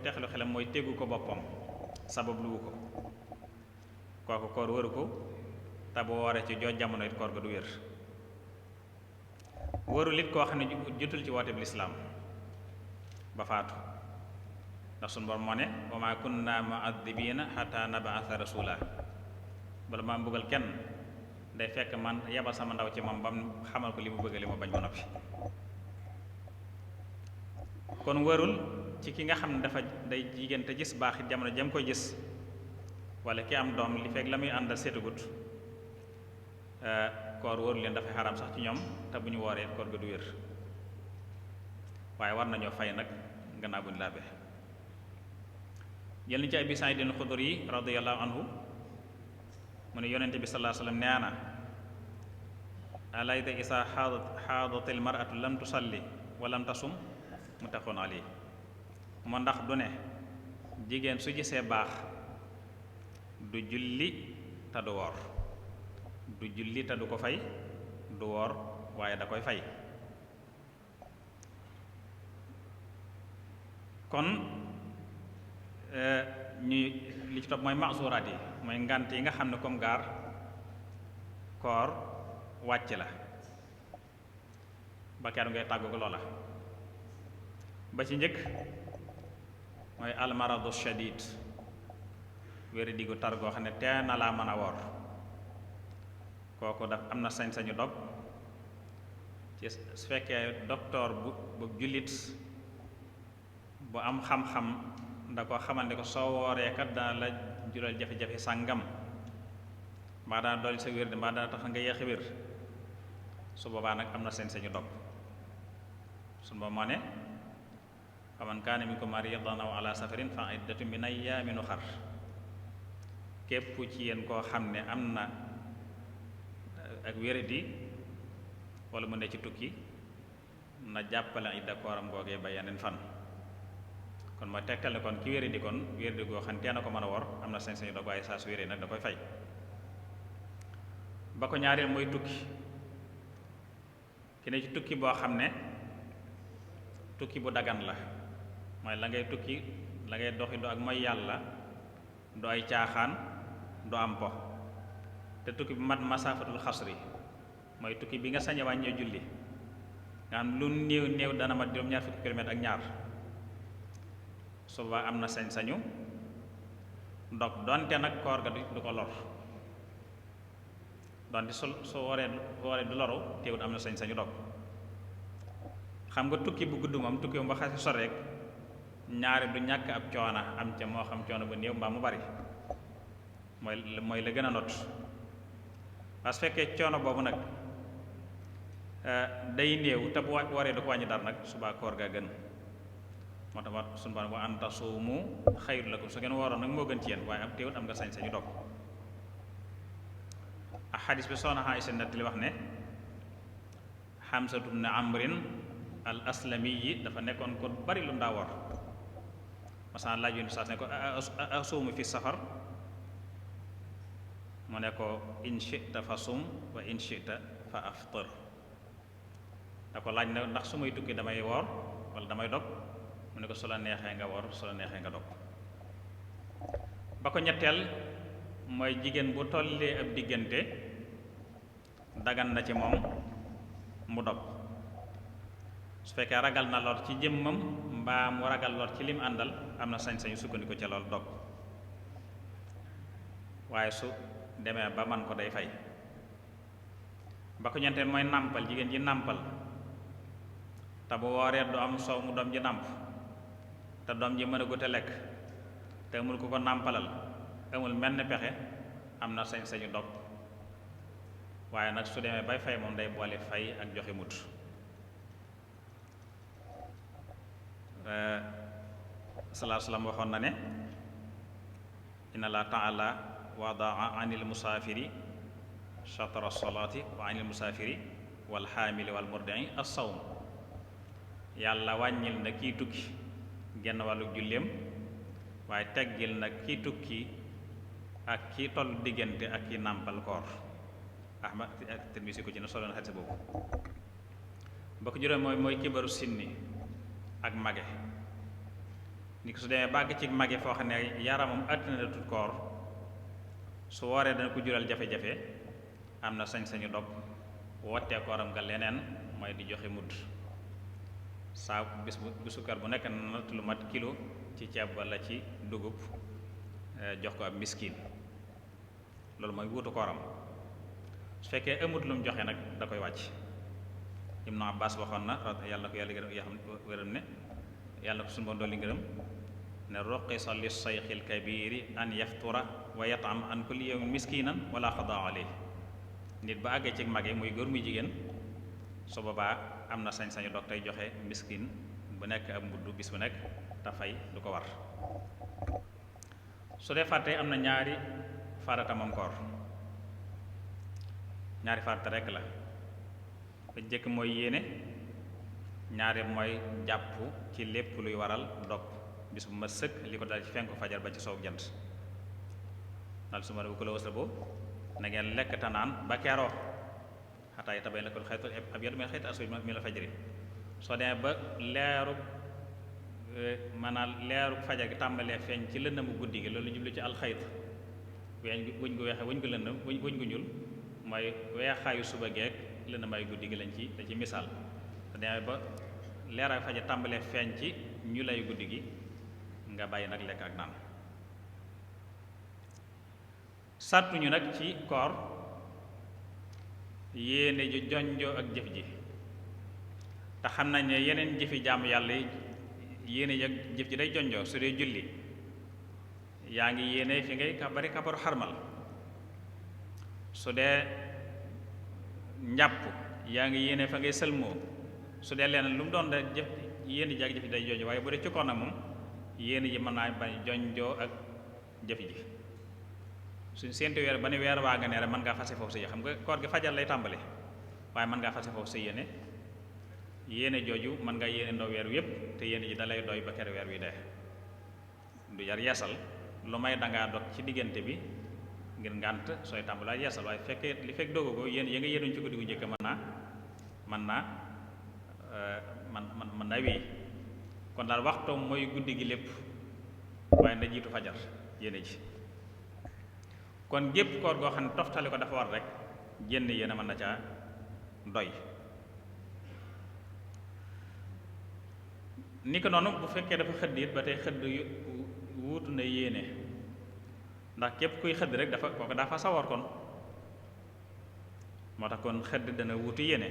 teqalu xelam mooy tegu ko boppam sabab luwu ko kooku koor waru ko te bu wooree ci jooj jamono it koor ga du wér warul it koo xam ne jotul ci woote bi lislaam ba faatu ndax sunu Boroom moo ne wa maa kunna mu'addibiina hatta nab'atha rasula bala maa mbugal kenn day fekk man yebal sama ndaw ci moom bam xamal ko li mu bëgg li mu bañ ba noppi kon warul ci ki nga xam ne dafa day jigéen te gis baax it jamono jëm koy gis wala ki am doom li fekk la muy àndal seetagut koor warul leen dafay xaraam sax ci ñoom te bu ñu wooree koor ga du wér waaye war nañoo fay nag gannaaw bu ñu laabee jël ni ci Abi Saïd al-Xudri radiyallahu anhu mu ne yonente bi sallallahu alayhi wasallam nee na alayta isa xaadatil mar'atu lam tusalli wa lam tasum muttafaqun alayhi moo ndax du ne jigéen su gisee baax du julli te du woor du julli te du ko fay du woor waaye da koy fay kon ñuy li ci topp mooy maxsuraat yi mooy ngant yi nga xam ne comme gaar koor wàcc la ba keroog ngay tàggu ko loola ba ci njëkk mooy almaradu shadid wéri diggu tar goo xam ne tee na laa mën a woor kooku daf am na sañ-sañu dog ci su fekkee docteur bu jullit bu am xam-xam nda ko xamal ne ko soo wooree kat dana la jural jafe-jafe sàngam mbaa dana dolli sa wér de mbaa dana tax nga yéex a wér su boobaa nag am na sañ-sañu dog su boobu moo ne faman kaana minkum mariidan aw ala safarin fa iddatun min ayyaamin uxar képp ci yéen koo xam ne am na ak wéradi wala mu ne ci tukki na jàppale idda kooram googee ba yeneen fan kon mooy tegtal ne kon ki wéradi kon wéradi goo xam ne tee na ko mën a wor am na sañ-sañu dog waaye saa su wéree nag da koy fay ba ko ñaareel mooy tukki ki ne ci tukki boo xam ne tukki bu dagan la mooy la ngay tukki la ngay doxi du ak mooy yàlla du ay caaxaan du am po te tukki bi mat masaafatul xasri mooy tukki bi nga sañ a wàññee julli nga xam lu néew néew dana mat juróom-ñaar fukki kilomètre ak ñaar suba am na sañ-sañu ndog donte nag koor ga du ko lor donte su waree du loru teewut am na sañ-sañu dog xam nga tukki bu gudd moom tukki moom ba xasi sore rek ñaari du ñàkk ab coona am ca moo xam coono bu néew mbaa mu bari mooy la gën a not parce que fekkee coono boobu nag day néew te bu waree du ko wàññi dara nag subaa koor ga gën moo tax sunu Boroom wa an tasuumu xayru lakum su ngeen wooroon nag moo gën ci yéen waaye am teewut am nga sañ-sañu dog ak xadis bi soxna Aysa nettali wax ne Xamsatu bnu Amrin al aslami yi dafa nekkoon ko bari lu mu daa woor masalan laaj yu saas ne ko asuumu fi safar mu ne ko in shi'ta fa sum wa in shi'ta fa aftir. da ko laaj na ndax su may tukki damay woor wala damay dog mu ne ko su la neexee nga woor su la neexee nga dog. ba ko ñetteel mooy jigéen bu tollee ab diggante dagan na ci moom mu dog su fekkee ragal na lor ci jëmmam mbaa mu ragal lor ci lim àndal am na sañ-sañu sukkandiku ca lool dog waaye su demee ba man ko day fay. ba ko ñeenteel mooy nàmpal jigéen ji nàmpal te bu wooree du am soow mu doom ji nàmp te doom ji mën a gute lekk te amul ku ko nàmpalal amul menn pexe am na sañ-sañu dog waaye nag su demee bay fay moom day boole fay ak joxe mut. sallallahu alayhi wa sallam waxoon na ne inna Allah ta'ala wadaa anil musaafiri shatra salaati wa anil musaafiri wal xaamili wal murdi'i as-sawm. yàlla wàññil na kiy tukki genn wàllu julleem waaye teggil na kiy tukki ak ki toll diggante ak ki nàmpal koor. Ahmad ak Tirmisi ko ci na solo na xadis boobu. ba ko juróom mooy kibaru sinni ak mage. ni ko su demee bàgg ci mage foo xam ne yaramam àttina na tut koor su wooree dana ko jural jafe-jafe am na sañ-sañu dog wottee kooram nga leneen mooy di joxe mudd saa bis bu sukkar bu nekk natt lu mat kilo ci ceeb walla ci dugub jox ko ab miskin loolu mooy wuutu kooram. su fekkee amut lu mu joxe nag da koy wàcc. Ibnu Abbas waxoon na yàlla ko yàlla gërëm ne yàlla ko suñu boon dolli ngërëm ne ruqisa li sayxil kabiri an yaftura wa yatam an kulli yawmin miskinan wala xadaa alayhi. nit ba àggee ci mage muy góor muy jigéen su boobaa am na sañ-sañu dog tey joxe miskin bu nekk ab mbudd bis bu nekk te fay du ko war. su dee fàtte am na ñaari farata moom koor ñaari farata rekk la. ba jëkk mooy yéene ñaari mooy jàpp ci lépp luy waral dog bis bu ma sëkk li ko dal ci fenku fajar ba ci soow jant dal su ma bu ko la wës la boo na ngeen lekk te naan ba keroo xataa yatabayyana lakumul xaytul abyadu minal xaytil aswadi minal fajri. soo demee ba leeru maanaam leeru fajar gi tàmbalee feeñ ci lëndëmu guddi gi loolu jublu ci alxayt wuñ gu weexe wuñ gu lëndëm wuñ gu ñuul mooy weexaayu suba geek lëndëmaayu guddi gi lañ ci misaal. soo demee ba leeraayu fajar tàmbalee feeñ ci ñu lay guddi gi nga bàyyi nag lekk ak naan. sàttuñu nag ci koor yéene ju jonjoo ak jëf ji te xam nañ ne yeneen jëfi jaamu yàlla yi yéene ji ak jëf ji day jonjoo. su dee julli yaa ngi yéene fi ngay bari kabaru xarmal. su dee njàpp yaa ngi yéene fa ngay sëlmoo. su dee leneen lu mu doon rek jëf yéene ji ak jëf ji day jonjoo waaye bu dee ci koor nag moom yéene ji mën naa bañ jonjoo ak jëf ji. suñ séentu weer ba ne weer waa nga ne rek mën ngaa fase foofu sa yéene xam nga koor gi fajar lay tàmbale waaye mën ngaa fase foofu sa yéene jooju mën nga yéene ndoo weer wi yépp te yéene ji dalay doy ba kere weer wi dee du jar yeesal lu may dangaa dog ci diggante bi ngir ngànt sooy tàmbalaay yeesal waaye fekkee li fekk dogu ko yéen ya nga yéenuñ ci guddi gu njëkk mën naa wéy. kon daal waxtoom mooy guddi gi lépp waaye nda jiitu fajar yéene ji. kon gépp koor goo xam ne toftali ko dafa war rek jénn yéen a mën na caa doy. ni ko noonu bu fekkee dafa xëdd it ba tey xëdd wuutu na yéene ndax képp kuy xëdd rek dafa kooku dafa sawar kon moo tax kon xëdd dana wuutu yéene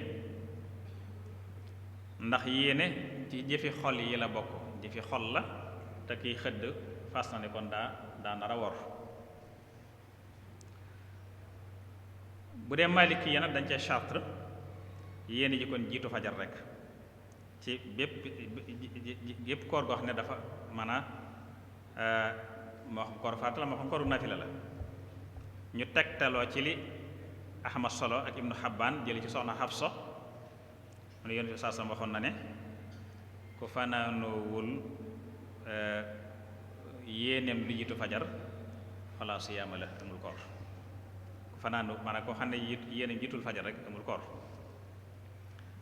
ndax yéene ci jëfi xol yi la bokk jëfi xol la te kiy xëdd fas na ne kon daa nar a wor. bu dee maliki yi nag dañ cee charte yéene ji kon jiitu fajar rek ci bépp koor goo xam ne dafa maanaam moo xam koor faata la moo xam kooru nafila la. ñu tegtaloo ci li Ahmad solo ak Ibnu Xabbaan jëli ci soxna Xafsa mu ne Yonent bi saa sam waxoon na ne ku fanaanoowul yéeneem lu jiitu fajar falaa siyaama la amul koor. fanaanu maanaam koo xam ne yéen jiitul fajar rek amul koor.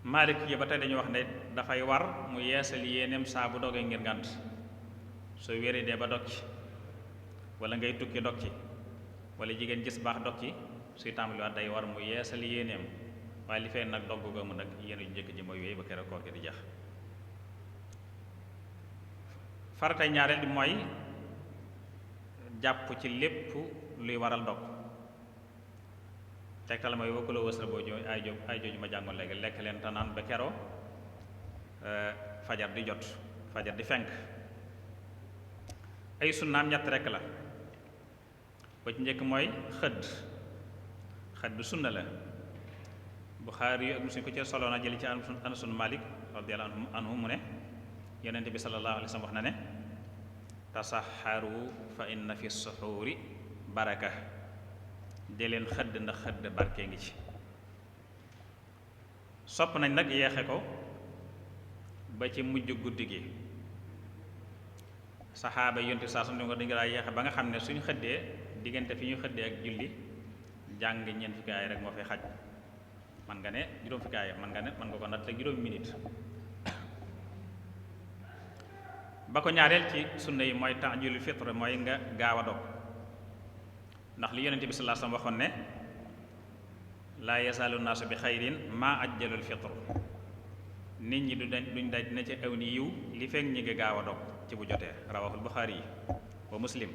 Maalik yi ba tey dañu wax ne dafay war mu yeesal yéeneem saa bu dogee ngir ngànt soo wéree dee ba dog ci wala ngay tukki dog ci wala jigéen gis baax dog ci suy tàmbaliwaat day war mu yeesal yéeneem waaye li fee nag dogg ko mu nag yéen ju njëkk ji mooy wéy ba keroog koor gi di jeex. faratay ñaareel bi mooy jàpp ci lépp luy waral dog tegtal mooy wakkuloo wësra boo jo ay jooju ma jàngoon léegi lekk leen te naan ba keroo fajar di jot fajar di fenk. ay sunnaam ñett rekk la ba ci njëkk mooy xëdd sunna la Buxaari yu ak Muslim ko ci solo na jëli ci Anas bin Malik radiyallahu anhu mu ne Yonent bi sallallahu alayhi wa sallam wax na ne tasaxaru fa inna fi suxuuri baraka de leen xëdd ndax xëdd barke ngi ci. sopp nañ nag yeexe ko ba ci mujj guddi gi saxaaba yonti saa su ne ko dañu daa yeexe ba nga xam ne suñu xëddee diggante fi ñu xëddee ak julli jàng ñeent fukki aay rek moo fay xaj man nga ne juróom fukki aay man nga ko natt ak juróomi minute. ba ko ñaareel ci sunna yi mooy ta'jilul fitr mooy nga gaaw a dog ndax li yonente bi sallallahu alayhi wasallam waxoon ne laa yazaalu naasu bi xayrin maa ajjalul fitr nit ñi duñ daj dina ci aw ni yiw li fekk ñi nga gaaw a dog ci bu jotee rawahul Buxaari yi wa Muslim.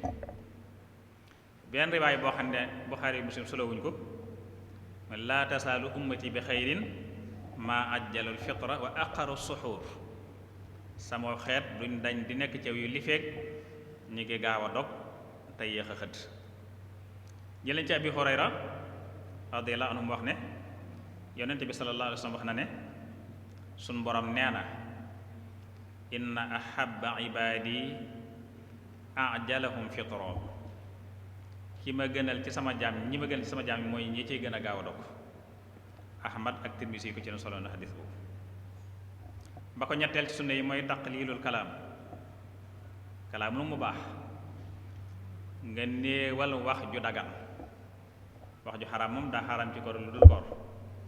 benn riwaay boo xam ne Buxaari yi Muslim solowuñ ko laa tasaalu ummati bi xayrin maa ajjalul fitra wa aqaru suxuur sama xeet duñ dañ di nekk ci yu li fekk ñi ngi gaaw a dog te yéex a xëdd. jëleen ci Abi Hurayra radiyallahu anhu mu wax ne yonent bi sallallahu alayhi wa sallam wax na ne suñ borom nee na inna ahabba ibadi ajalahum fitro ki ma gënal ci sama jaam ñi ma gënal ci sama jaam yi mooy ñi ciy gën a gaaw a dog. Ahmad ak Tirmisi ko ci ne solo na xadis boobu. ba ko ñetteel ci sunna yi mooy taqlilul kalaam lu mu baax nga néewal wax ju dagan wax ju xaraam moom daa xaraam ci koor lu dul koor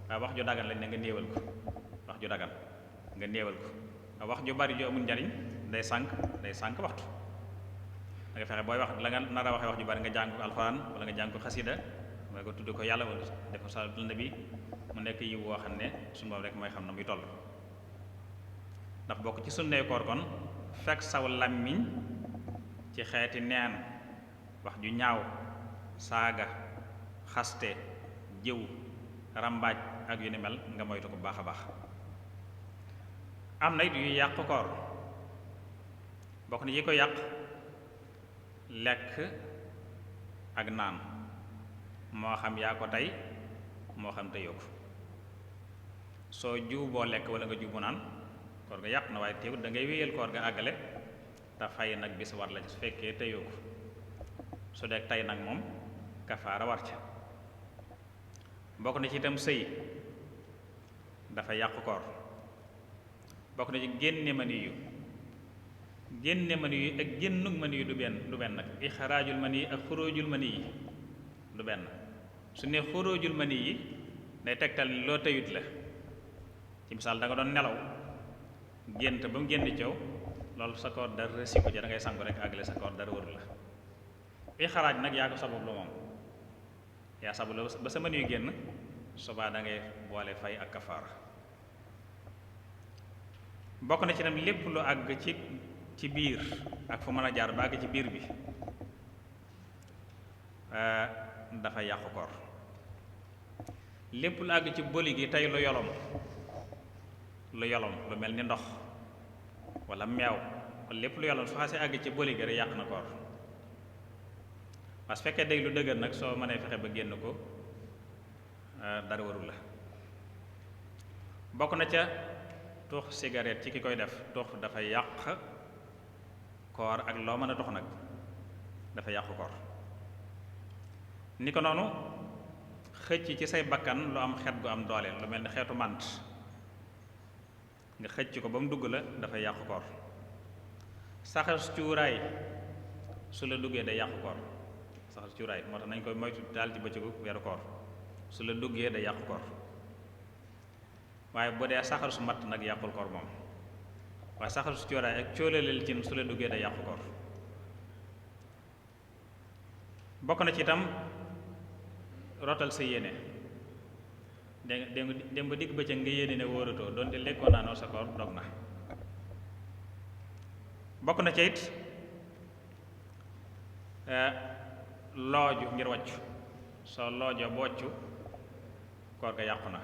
waaye wax ju dagan lañ ne nga néewal ko wax ju dagan nga néewal ko wax ju bari ju amul njariñ day sànq waxtu da nga fexe booy wax la nga nar a waxee wax ju bari nga jàng ko alxuraan wala nga jàng ko xasida wala nga tudd ko yàlla wala def ko salaatu nabi mu nekk yiw woo xam ne suñu boobu rek mooy xam na muy toll. ndax bokk ci sunnee koor kon fekk saw làmmiñ ci xeeti neen wax ju ñaaw saaga xaste jëw rambaaj ak yu ni mel nga moytu ko bu baax a baax. am na it yu yàq koor bokk na yi ko yàq lekk ak naan moo xam yaa ko tey moo xam teyoo ko soo juuboo lekk wala nga juubu naan koor ga yàq na waaye teewut da ngay wéyal koor ga àggale te fay nag bis war la ci su fekkee teyoo ko su dee tey nag moom kafaara war ca. bokk na ci itam sëy dafa yàq koor bokk na ci génne mani yu ak génnug mani yu du benn nag ixraajul mani yi ak xuróojul mani yi du benn. su ne xuróojul mani yi day tegtal ni loo teyut la ci misaal da nga doon nelaw gént ba mu génn coow loolu sa koor dara rësi ko ja da ngay sangu rek àggale sa koor dara wëru la. ixraaj nag yaa ko sabab lu moom yaa sabab la ba sa mani yu génn subaa da ngay boole fay ak kafaara. bokk na ci tam lépp lu àgg ci biir ak fu mën a jaar ba àgg ci biir bi dafa yàqu koor. lépp lu àgg ci boli gi tey lu yolom lu mel ni ndox wala meew lépp lu yolom su xasee àgg ci boli gi rek yàq na koor. parce que fekkee day lu dëgër nag soo mënee fexe ba génn ko dara warul la. bokk na ca tux cigarette ci ki koy def tux dafa yàq koor ak loo mën a tux nag dafa yàqu koor. ni ko noonu xëcc ci say bakkan lu am xet gu am doole lu mel ni xeetu mànt nga xëcc ko ba mu dugg la dafa yàqu koor. saxas cuuraay su la duggee day yàqu koor saxar su cuuraay moo tax nañ koy moytu daal ci bëccëgu weeru koor su la duggee da yàqu koor waaye bu dee saxar su matt nag yàqul koor moom waaye saxar su cuuraay ak cóolaleel cin su la duggee da yàqu koor bokk na ci itam rotal sa yéene dem ba digg bëccëg nga yéene ne wóoratoo doonte lekkoo naanoo sa koor dog na bokk na ci it looju ngir wàccu soo loojoo ba wàccu koor ga yàqu na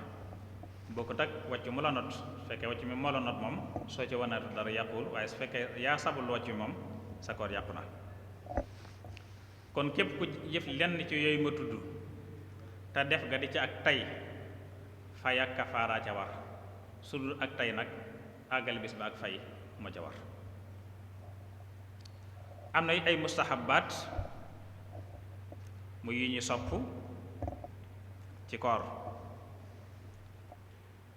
bokkut ak wàccu mu la not su fekkee wàccu mi moo la not moom soo ci wanaatu dara yàquwul waaye su fekkee yaa sabul wàccu mi moom sa koor yàqu na kon képp ku jëf lenn ci yooyu ma tudd te def ga di ci ak tay fay ak kafaara ca war su dul ak tay nag àggal bis ba ak fay moo ca war am na ay mustahabaat mu yi ñu sopp ci koor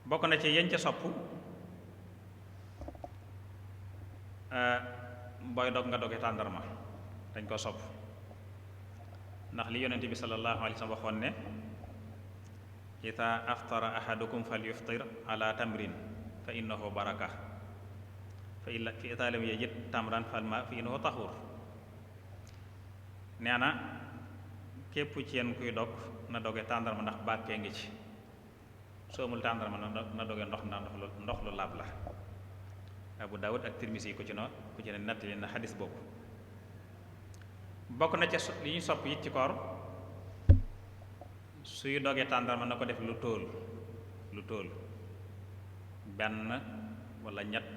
bokk na ci yeñ ca sopp booy dog nga doge tàndarma dañ ko sopp ndax li yonent bi sallallahu alayhi wa sallam waxoon ne ida aftara ahadukum falyuftir ala tamrin fa innahu baraka fa ida lam yajid tamran falma fa innahu tahur nee na képp ci yéen kuy dog na doge tàndarma ndax bàkkee ngi ci soo amul tàndarma na doge ndox ndax ndox lu laab la Abu Dawud ak Tirmisi ku ci ne nettali na xadis boobu bokk na ca li ñu sopp it ci koor suy dogee tàndarma na ko def lu tóol benn wala ñett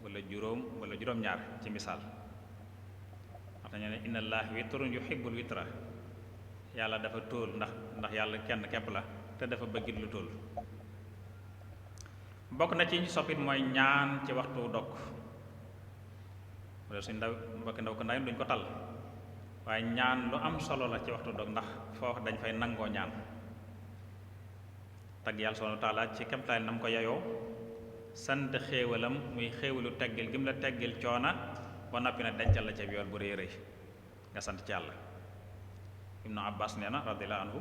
wala juróom wala juróom-ñaar ci misaal wax nañu ne inna allaha witrun yuhibbul witra yàlla dafa tóol ndax yàlla kenn képp la te dafa bëggit lu tóol bokk na ci ñu soppit mooy ñaan ci waxtu dog wala suñ ndaw ko ndaw duñ ko tal waaye ñaan lu am solo la ci waxtu dog ndax foofu dañ fay nangoo ñaan tagg yàlla subhanahu wa taala ci kemtaay nam ko yayoo sant xéewalam muy xéewalu teggil gi mu la teggil coona ba noppi na dencal la ca yool bu rëy rëy nga sant ci yàlla ibnu abbas nee na radiyallahu anhu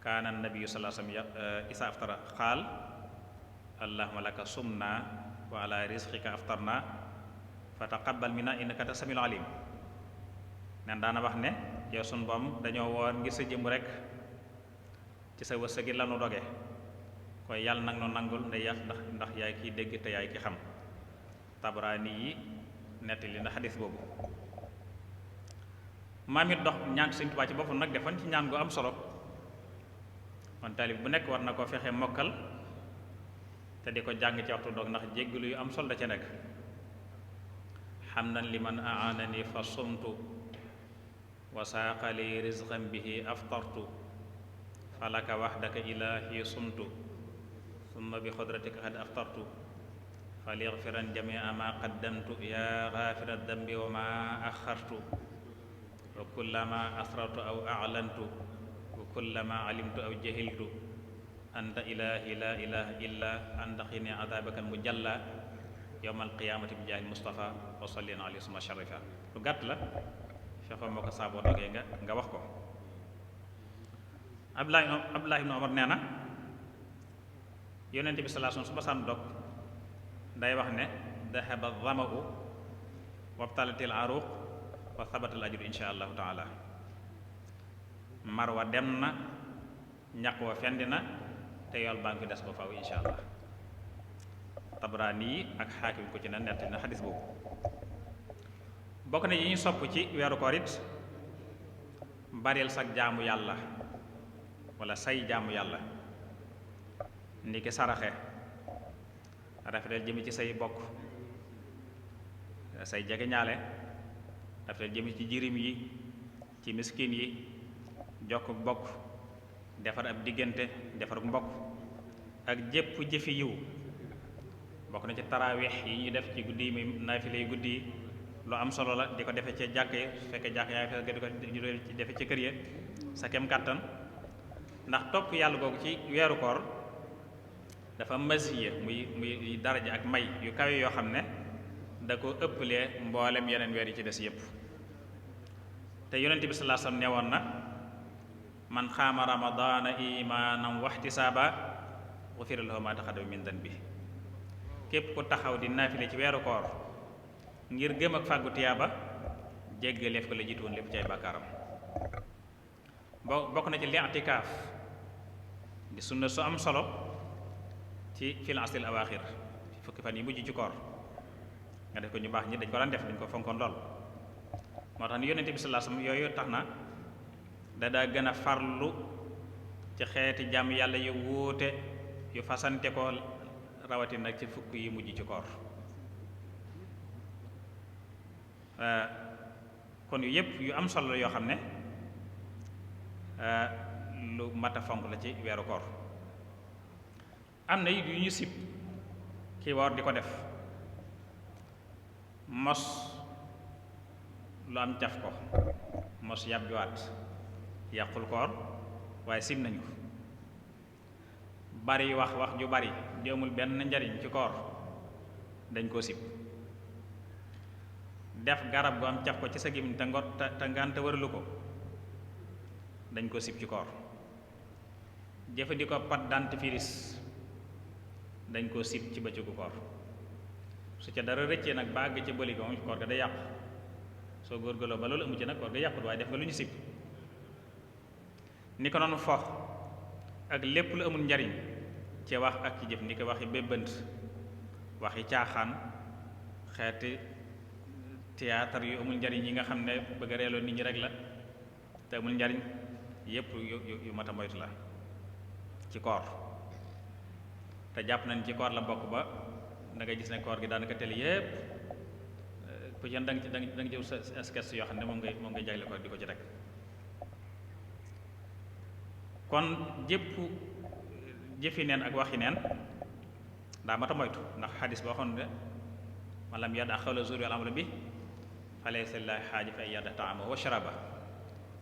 kaana nabiyu sallallahu alayhi wasallam isa aftara xaal allahumma laka sumna wa ala rizqika aftarna fa taqabbal minna innaka anta samiul alim neen daana wax ne yow sun boom dañoo woor ngir sa jëm rek ci sa wërsëg gi lanu doge koy yàlla nag nu nangul nda yax ndax yaay kiy dégg te yaay ki xam Tabraani yi nettali na xadis boobu maam it dox ñaan Sëñ Tuubaa ci boppam nag defan ci ñaan gu am solo kon taalib bu nekk war na ko fexe mokkal te di ko jàng ci waxtu dog ndax jéggalu yu am solo da ca nekk hamdan liman aanani fa sumtu wa saaqali rizqan bihi aftartu falaka wahdaka ilahi sumtu summa bi xudratika qad aftartu falyaghfiran jamia ma qaddamtu ya ghafira dambi wa ma axartu wa kullama asrartu aw a'lantu wa kullama alimtu aw jahiltu anta ilahi la ilaha illa anta qini adabaka almujalla yawma alqiyamati bi jahil mustafa wa salli alayhi wa sharifa lu gàtt la fexe moo ko saaboo dogee nga wax ko Abdullah ibn Umar nee na yonent bi sallallahu alayhi wasallam su ma sànn dog day wax ne dahaba dhama'u wabtalatil aruq wa thabatal ajru insha allahu taala mar wa dem na ñaq wa fendi na te yool baa ngi fi des ba faw insha allah Tabraani yi ak Xaakim ko ci na nettali na xadis boobu bokk na yi ñu sopp ci weeru koor it baril sag jaamu yàlla wala say jaamu yàlla ndiki saraxe rafetal jëmi ci say bokk say jege ñaale rafetal jëmi ci jirim yi ci miskin yi jokk bokk defar ab diggante defar mbokk ak jépp jëfi yiw bokk na ci taraawix yi ñu def ci guddi yi muy naafile yi guddi yi lu am solo la di ko defe ci jàkk yi su fekkee jàkk yaa ngi di ko defe ci kër yi sa kem kàttan ndax topp yàlla googu ci weeru koor dafa masiye muy daraja ak may yu kawe yoo xam ne da ko ëppalee mboolem yeneen weer yi ci des yépp te yonente bi sallallahu alayhi wasallam newoon na man xaama ramadaana imaanan waxtisaaba gufira lahu ma taqaddama min danbi képp ku taxaw di naafile ci weeru koor ngir gëm ak fàggu tiyaaba jéggaleef ko la jiitu woon lépp ci ay bàkkaaram bokk na ci li'tikaaf di sunna su am solo ci fil asril awaaxir fukki fan yi mujj ci koor nga def ko ñu baax ñi dañ ko daan def dañ ko fonkoon lool moo tax ni yonente bi sallallahu alayhi wasallam yooyu tax na daa gën a farlu ci xeeti jàmm yàlla yu wuute yu fasante ko rawatina nag ci fukk yi mujj ci koor kon yu yëpp yu am solo yoo xam ne lu mat a fonk la ci weeru koor am na it yu ñu sib kii woor di ko def mos lu am caf ko mos yàb juwaat yàqul koor waaye sib nañ ko bari wax ju bari di amul benn njariñ ci koor dañ koo sib def garab gu am caf ko ci sa gémmiñ te ngante waralu ko dañ koo sib ci koor jëfandikoo pâte dentifrice dañ koo sib ci bëccëgu koor su ca dara rëccee nag ba àgg ca bëli ko moom koor ga day yàqu soo góorgóorloo ba loolu amu ci nag koor ga yàqut waaye def nga lu ñu sib ni ko noonu fox ak lépp lu amul njariñ ci wax ak ci jëf ni ko waxi bébbant waxi caaxaan xeeti théâtre yu amul njariñ yi nga xam ne bëgg a reeloo nit ñi rek la te amul njariñ yépp yu mat a moytu la ci koor te jàpp nañ ci koor la bokk ba da ngay gis ne koor gi daanaka teel yépp ku ci da nga jëw sa sketch yoo xam ne moom ngay jagle ko di ko ci rek kon jëpp jëfi neen ak waxi neen daa mat a moytu ndax xadis boo xam ne man lam yada xawla zuur wal amala bi falaysa lillahi xaaja fi ay yada taamahu wa sharaba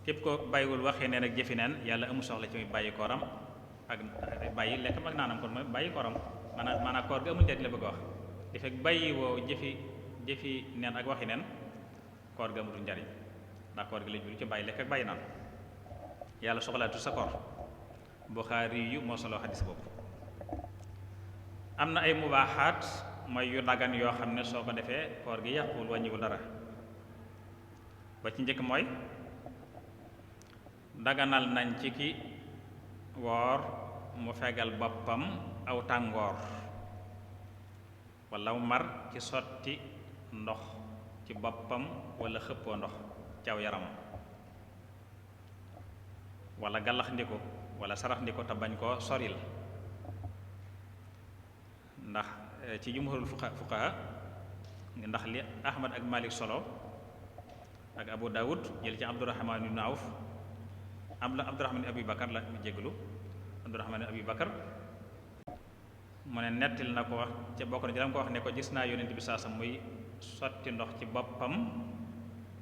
képp ko bàyyiwul waxi neen ak jëfi neen yàlla amul soxla ci muy bàyyi kooram ak bàyyi lekkam ak naanam kon mooy bàyyi kooram maanaam koor gi amul njariñ la bëgg a wax di fekk bàyyi woo jëfi neen ak waxi neen koor gi amul njariñ ndax koor gi la jul ci bàyyi lekk ak bàyyi naan yàlla soxlaatu sa koor Buxaari yu moo solo xadis boobu am na ay mubaaxaat mooy yu dagan yoo xam ne soo ko defee koor gi yàquwul wàññiwul dara ba ci njëkk mooy daganal nañ ci ki woor mu fegal boppam aw tàngoor walla mu mar ci sotti ndox ci boppam walla xëppoo ndox ci aw yaram walla gàllax ndiko walla sarax ndiko te bañ koo soril ndax ci jumhurul fuqaha ndax li Ahmad ak Malik solo ak Abu Dawud jël ci Abdurrahman ibn Awf Abdurrahman Abi Bakar la jéggalu Abdurrahman Abi Bakar mu ne nettil na ko wax ca bokk na ci dama ko wax ne ko gis naa yonent bi saa sa muy sotti ndox ci boppam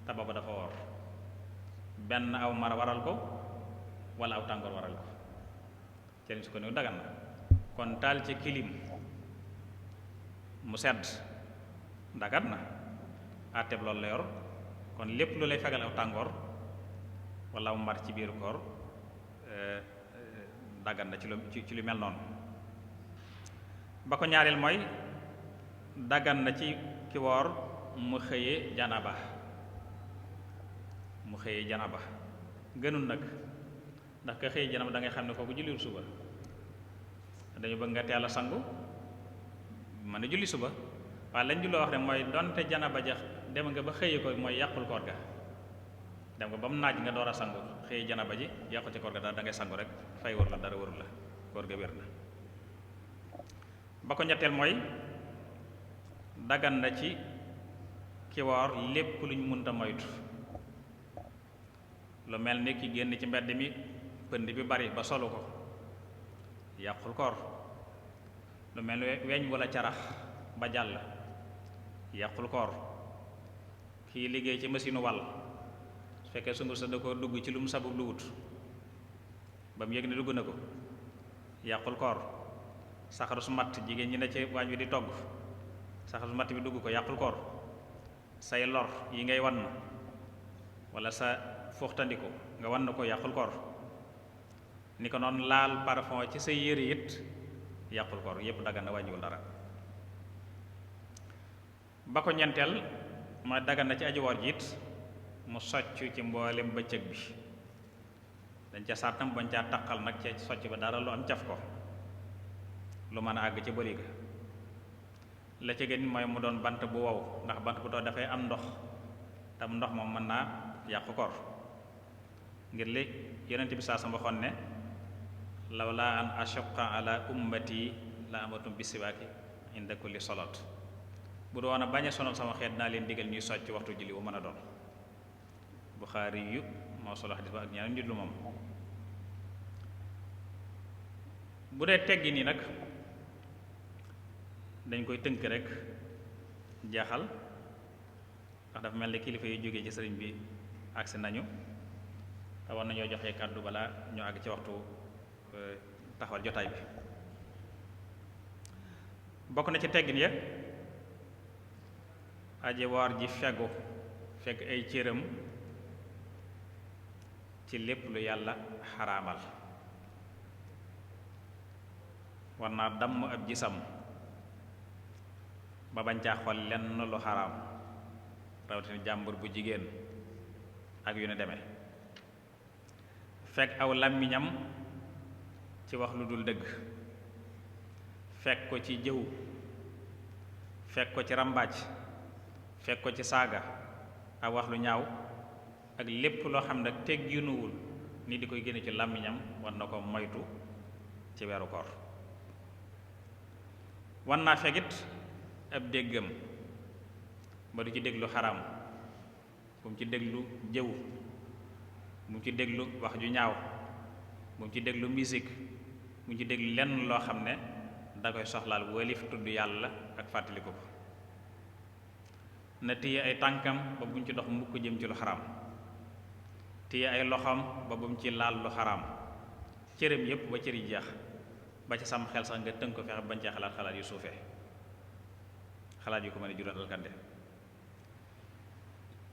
te booba dafa woor benn aw mar waral ko wala aw tàngoor waral ko cëriñ su ko néew dagan na kon taal ci kilim mu sedd dagat na àtteeb loolu la yor kon lépp lu lay fegal aw tàngoor wala mu mar ci biiru koor dagat na ci lu mel noonu ba ko ñaareel mooy dagan na ci ki woor mu xëyee janaba gënul nag ndax ka xëyee janaba da ngay xam ne kooku julliwul suba dañu bëgg nga teel a sangu mën a julli suba waaye lañ julloo wax ne mooy donte janaba ja dem nga ba xëyee ko mooy yàqul koor ga dem nga ba mu naaj nga door a sangu xëyee janaba ji yàqul ci koor ga daal da ngay sangu rek fay war la dara warul la koor ga wér na ba ko ñetteel mooy dagan na ci ki woor lépp lu ñu mënta moytu lu mel ni ki génn ci mbedd mi pënd bi bari ba solu ko yàqul koor lu mel ni weñ walla carax ba jàll yàqul koor kii liggéey ci machine wàll su fekkee sungur sa da ko dugg ci lu mu sabub lu wut ba mu yëg ne dugg na ko yàqul koor saxaru su matt jigéen ñi ne ci waañ wi di togg saxaru su matt bi dugg ko yàqul koor say lor yi ngay wan walla sa fuxtandiku nga wan na ko yàqul koor. ni ko noonu laal parfum ci sa yére it yàqul koor, yépp dagan na wàññiwul dara. ba ko ñeenteel mooy dagan na ci aji woor ji it mu socc ci mboolem bëccëg bi, dañ ca sàttam bañ caa taqal nag ca socc ba dara lu am caf ko lu mën a àgg ci bëri ga. la ca gën mooy mu doon bant bu wow, ndax bant bu tooy dafay am ndox, tam ndox moom mën naa yàqu koor, ngir li yonent bi saa sama waxoon ne lawla an ashuqqa ala ummati la amatum bisiwaaki inda kulli salat. bu doon a bañ a sonal sama xeet naa leen digal ñuy socc waxtu julli bu mën a doon. Buxaari yu moo solo xadis ba ak ñaari nit lu moom. bu dee teggi nii nag dañ koy tënk rek jaaxal, ndax dafa mel ni kilifa yu jógee ci sëriñ bi agsi nañu te war nañoo joxe kàddu balaa ñu àgg ci waxtu taxawal jotaay bi. bokk na ci teggin ya aji woor ji fekk ay cëram ci lépp lu yàlla xaraamal. war naa damm ab gisam ba bañ caa xool lenn lu xaraam, rawatina jàmbur bu jigéen ak yu ne demee. fekk aw làmmiñam ci wax lu dul dëgg, fekk ko ci jëw, fekk ko ci ràmbaaj, fekk ko ci saaga ak wax lu ñaaw ak lépp loo xam ne tegginuwul ni di koy génne ci làmmiñam war na ko moytu ci weeru koor. war naa fegit ab déggam ba du ci déglu xaraam, bu mu ci déglu jëw, bu mu ci déglu wax ju ñaaw, bu mu ci déglu musique, bu mu ci déglu lenn loo xam ne da koy soxlaal walif tudd yàlla ak fàttaliku ko. na téye ay tànkam ba bu mu ci dox mukk jëm ci lu xaraam, téye ay loxoom ba bu mu ci laal lu xaraam, cëram yépp ba cër yi jeex, ba ci sam xel sax nga tënk ko fexe bañ cee xalaat yu suufee, xalaat yu ko mën a jural alkande.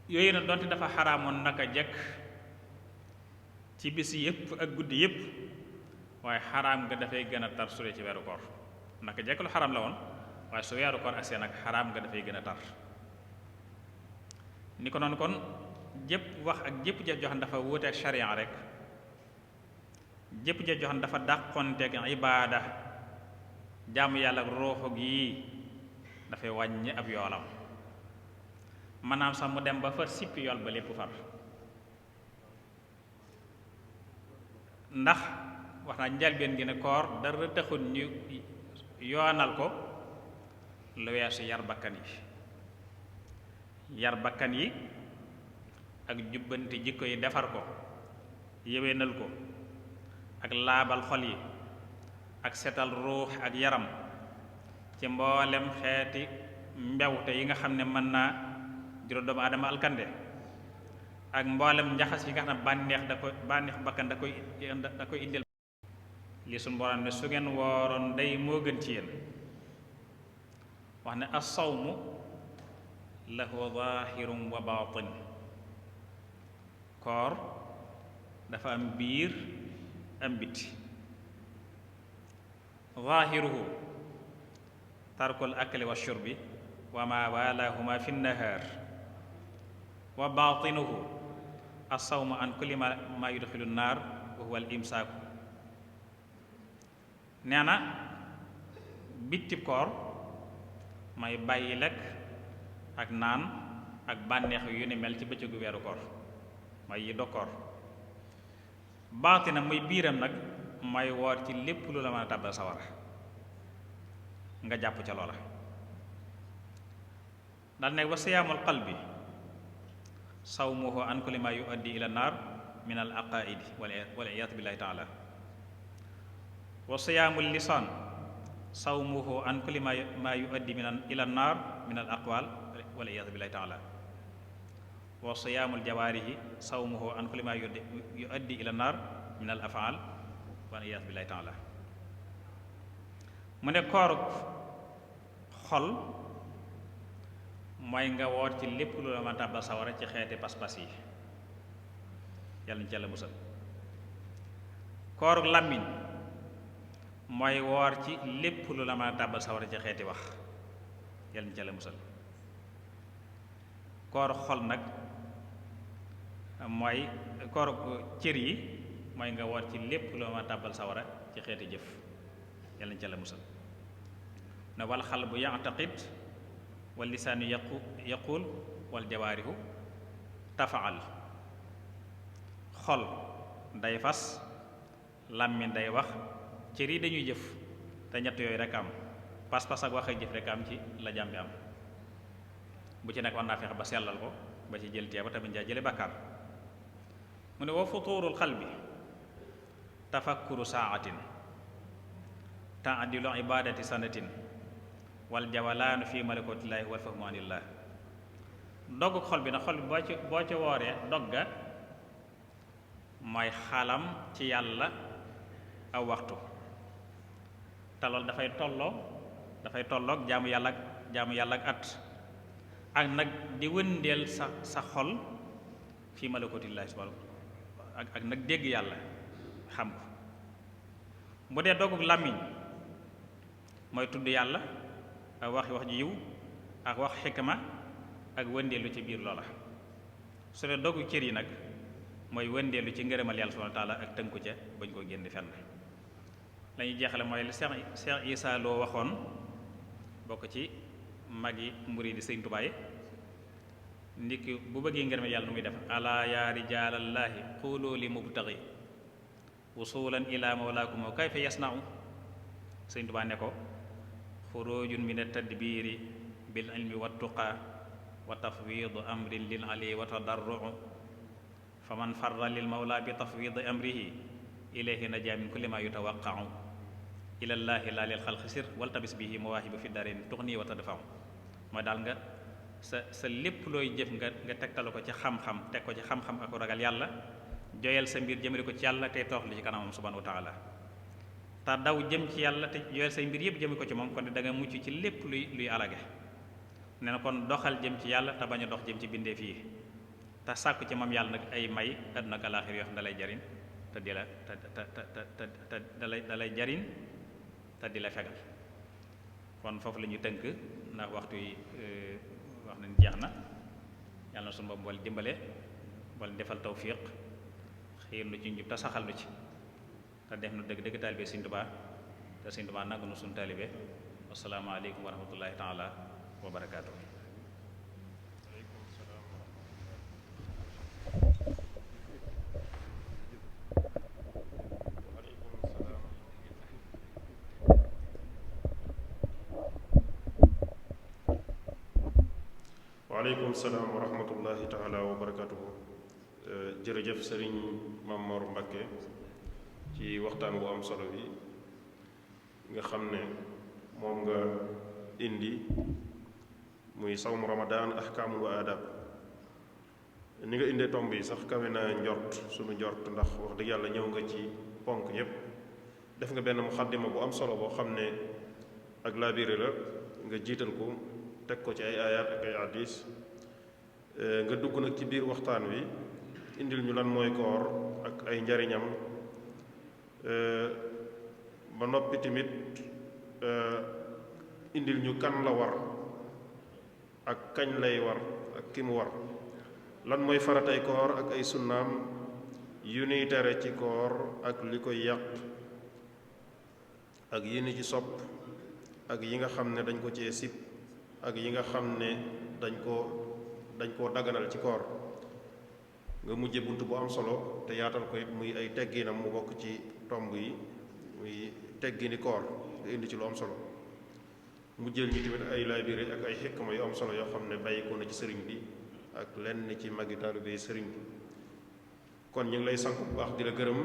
yooyu nag donte dafa xaraamoon naka jekk ci bis yépp ak guddi yépp, waaye xaraam nga dafay gën a tar su dee ci weeru koor. naka jekk lu xaraam la woon, waaye su weeru koor ak seen ak xaraam nga dafay gën a tar. ni ko noonu kon jépp wax ak jépp jëf joxan dafa wuuteeg sharia rek, jépp jëf joxan dafa dàqonteeg ibaada jaamu yàlla ak ruuxu gi dafay wàññi ab yoolam, maanaam sax mu dem ba far sippi yool ba lépp far. ndax wax naa njalbeen gi ne koor dara taxul ñu yoonal ko lu weesu yar bakkan yi ak jubbanti jikko yi, defar ko, yéwénal ko, ak laabal xol yi, ak setal ruux ak yaram ci mboolem xeeti mbewte yi nga xam ne mën naa juróom doomu aadama alkande, ak mboolem njaxas yi nga xam ne bànneex bakkan da koy indil. li suñu borom ne su ngeen wooroon day moo gën ci yéen. wax ne as-sawmu lahu zaahirun wa baatin, koor dafa am biir am biti. zaahiruhu tarkul akli wa shurbi wa ma walaahuma fi nnahaar, wa baatinuhu as-sawmu an kulli ma yudxilu nnaar wa huwa al-imsaaku. nee na bittib koor may bàyyi lekk ak naan ak bànneex yu ni mel ci bëccëgu weeru koor, may yi dog koor. baatina muy biiram nag may woor ci lépp lu la mën a tàbbal sawara nga jàpp ca loola. dal ne wa siyaamul qalbi sawmuhu an kulli ma yuaddi ila naar min al aqaidi wal iyaatu billahi taala. wa siyaamul lisaan sawmuhu an kulli ma yuaddi ila naar min al aqwal wal iyaatu billahi taala. wa siyaamul jawaarihi sawmuhu an kulli ma yuaddi ila naar min al afaal wal iyaatu billahi taala. mu ne koorug xol mooy nga woor ci lépp lu la ma tàbbal sawara ci xeeti pas-pas yi. yàlla ñu ci yàlla musal. kooruk làmmiñ mooy woor ci lépp lu la mën a tàbbal sawara ci xeeti wax, yàlla ñu ci yàlla musal. kooru xol nag mooy kooru cër yi mooy nga woor ci lépp lu la mën a tàbbal sawara ci xeeti jëf, yàlla ñu ci yàlla musal. ne wal xalbu ya'taqid wal lisaanu yaqul wal jawaarihu tafaal. xol day fas, làmmiñ day wax, cër yi dañuy jëf, te ñett yooyu rek am, pas-pas ak wax ak jëf rek am ci la jàmm bi am. bu ci nekk war naa fexe ba sellal ko ba ci jël teeba tamit njaa jële bàkkaar. mu ne wa futuurul xalbi tafakkuru saatin taadilu ibadati sanatin wal jawalaanu fi malakotillaahi wal fahmu anillah. dogg xol bi na xol bi boo ci wooree dogga mooy xalam ci yàlla aw waxtu, te loolu dafay tolloog jaamu yàlla ak at, ak nag di wëndeel sa xol fii malakotillaahi subhaanahu ak nag dégg yàlla xam ko. bu dee doggug làmmiñ mooy tudd yàlla ak wax ju yiw ak wax xikma ak wëndeelu ci biir loola. su dee doggu cër yi nag mooy wëndeelu ci ngërëmal yàlla subhaanahu wa taala ak tënku ca bañ koo génn fenn. la ñuy jeexale mooy li Cheikh Issa Lo waxoon, bokk ci magi muridi Sëñ Tuubaa yi, ndikki bu bëggee ngërëmal yàlla nu muy def: alaa yaa rijaalallaahi quulu li mubtaghi wusulan ila mawlaakum kayfa yasna'u. Sëñ Tuubaa ne ko: xurujun min at-tadbiri bil ilmi wat tuqa wa tafwidu amrin lil ali wa tadarruu fa man farra lil mawla bi tafwidi amrihi ilayhi najaa min kulli ma yutawaqqa'u ilallaahi laa lil xalqi sir waltabis bihi mawaahibu fi daarayni tuxni wa tadfa'u. mooy daal nga sa lépp looy jëf nga tegtalu ko ci xam-xam, teg ko ci xam-xam ak ragal yàlla, joyal sa mbir jëmale ko ci yàlla tey toroxlu ci kanamam subhanahu wa taala, te daw jëm ci yàlla te joyal say mbir yëpp jëme ko ci moom, kon da nga mucc ci lépp luy alage. nee na kon doxal jëm ci yàlla te bañ a dox jëm ci bindeef yi, te sàkku ci moom yàlla nag ay may àdduna ak alaaxir yoo xam da lay jariñ te di la te da lay jariñ te di la fegal. kon foofu la ñuy tënk ndax waxtu yi wax nañ jeex na. yàlla na sunu bopp boole dimbale boole defal tawfiq, xiir nu ci njub te saxal nu ci, te def nu dëgg dëgg taalibe Sëñ Tuubaa, te Sëñ Tuubaa nangu nu sunu taalibe. assalaamu aleykum wa rahmatullahi taala wa barakaatu. waaleykum salaam wa rahmatullahi taala wa barakaatuhu. jërëjëf sëriñ Mamor Mbakke ci waxtaan bu am solo bi nga xam ne moom nga indi, muy sawmu ramadaan ahkaamul wa adab. ni nga indee tomb yi sax kawe na sunu njort, ndax wax dëgg yàlla ñëw nga ci ponk yépp. def nga benn muxaddima bu am solo boo xam ne ak laabire la, nga jiital ko teg ko ci ay ayaat ak ay hadiis. nga dugg nag ci biir waxtaan wi indil ñu lan mooy koor ak ay njariñam, ba noppi tamit indil ñu kan la war ak kañ lay war ak ki mu war, lan mooy faratay koor ak ay sunnaam, yu nuy tere ci koor ak li koy yàq, ak yi ni ci sopp, ak yi nga xam ne dañ ko cee sib, ak yi nga xam ne dañ koo daganal ci koor. nga mujje bunt bu am solo te yaatal ko it muy ay tegginam, mu bokk ci tomb yi muy teggini koor, nga indi ci lu am solo. mujjeel ñu tamit ay laabire ak ay xikma yu am solo yoo xam ne bàyyi ko na ci sëriñ bi ak lenn ci magi taalibe sëriñ bi. kon ñu ngi lay sant bu baax di la gërëm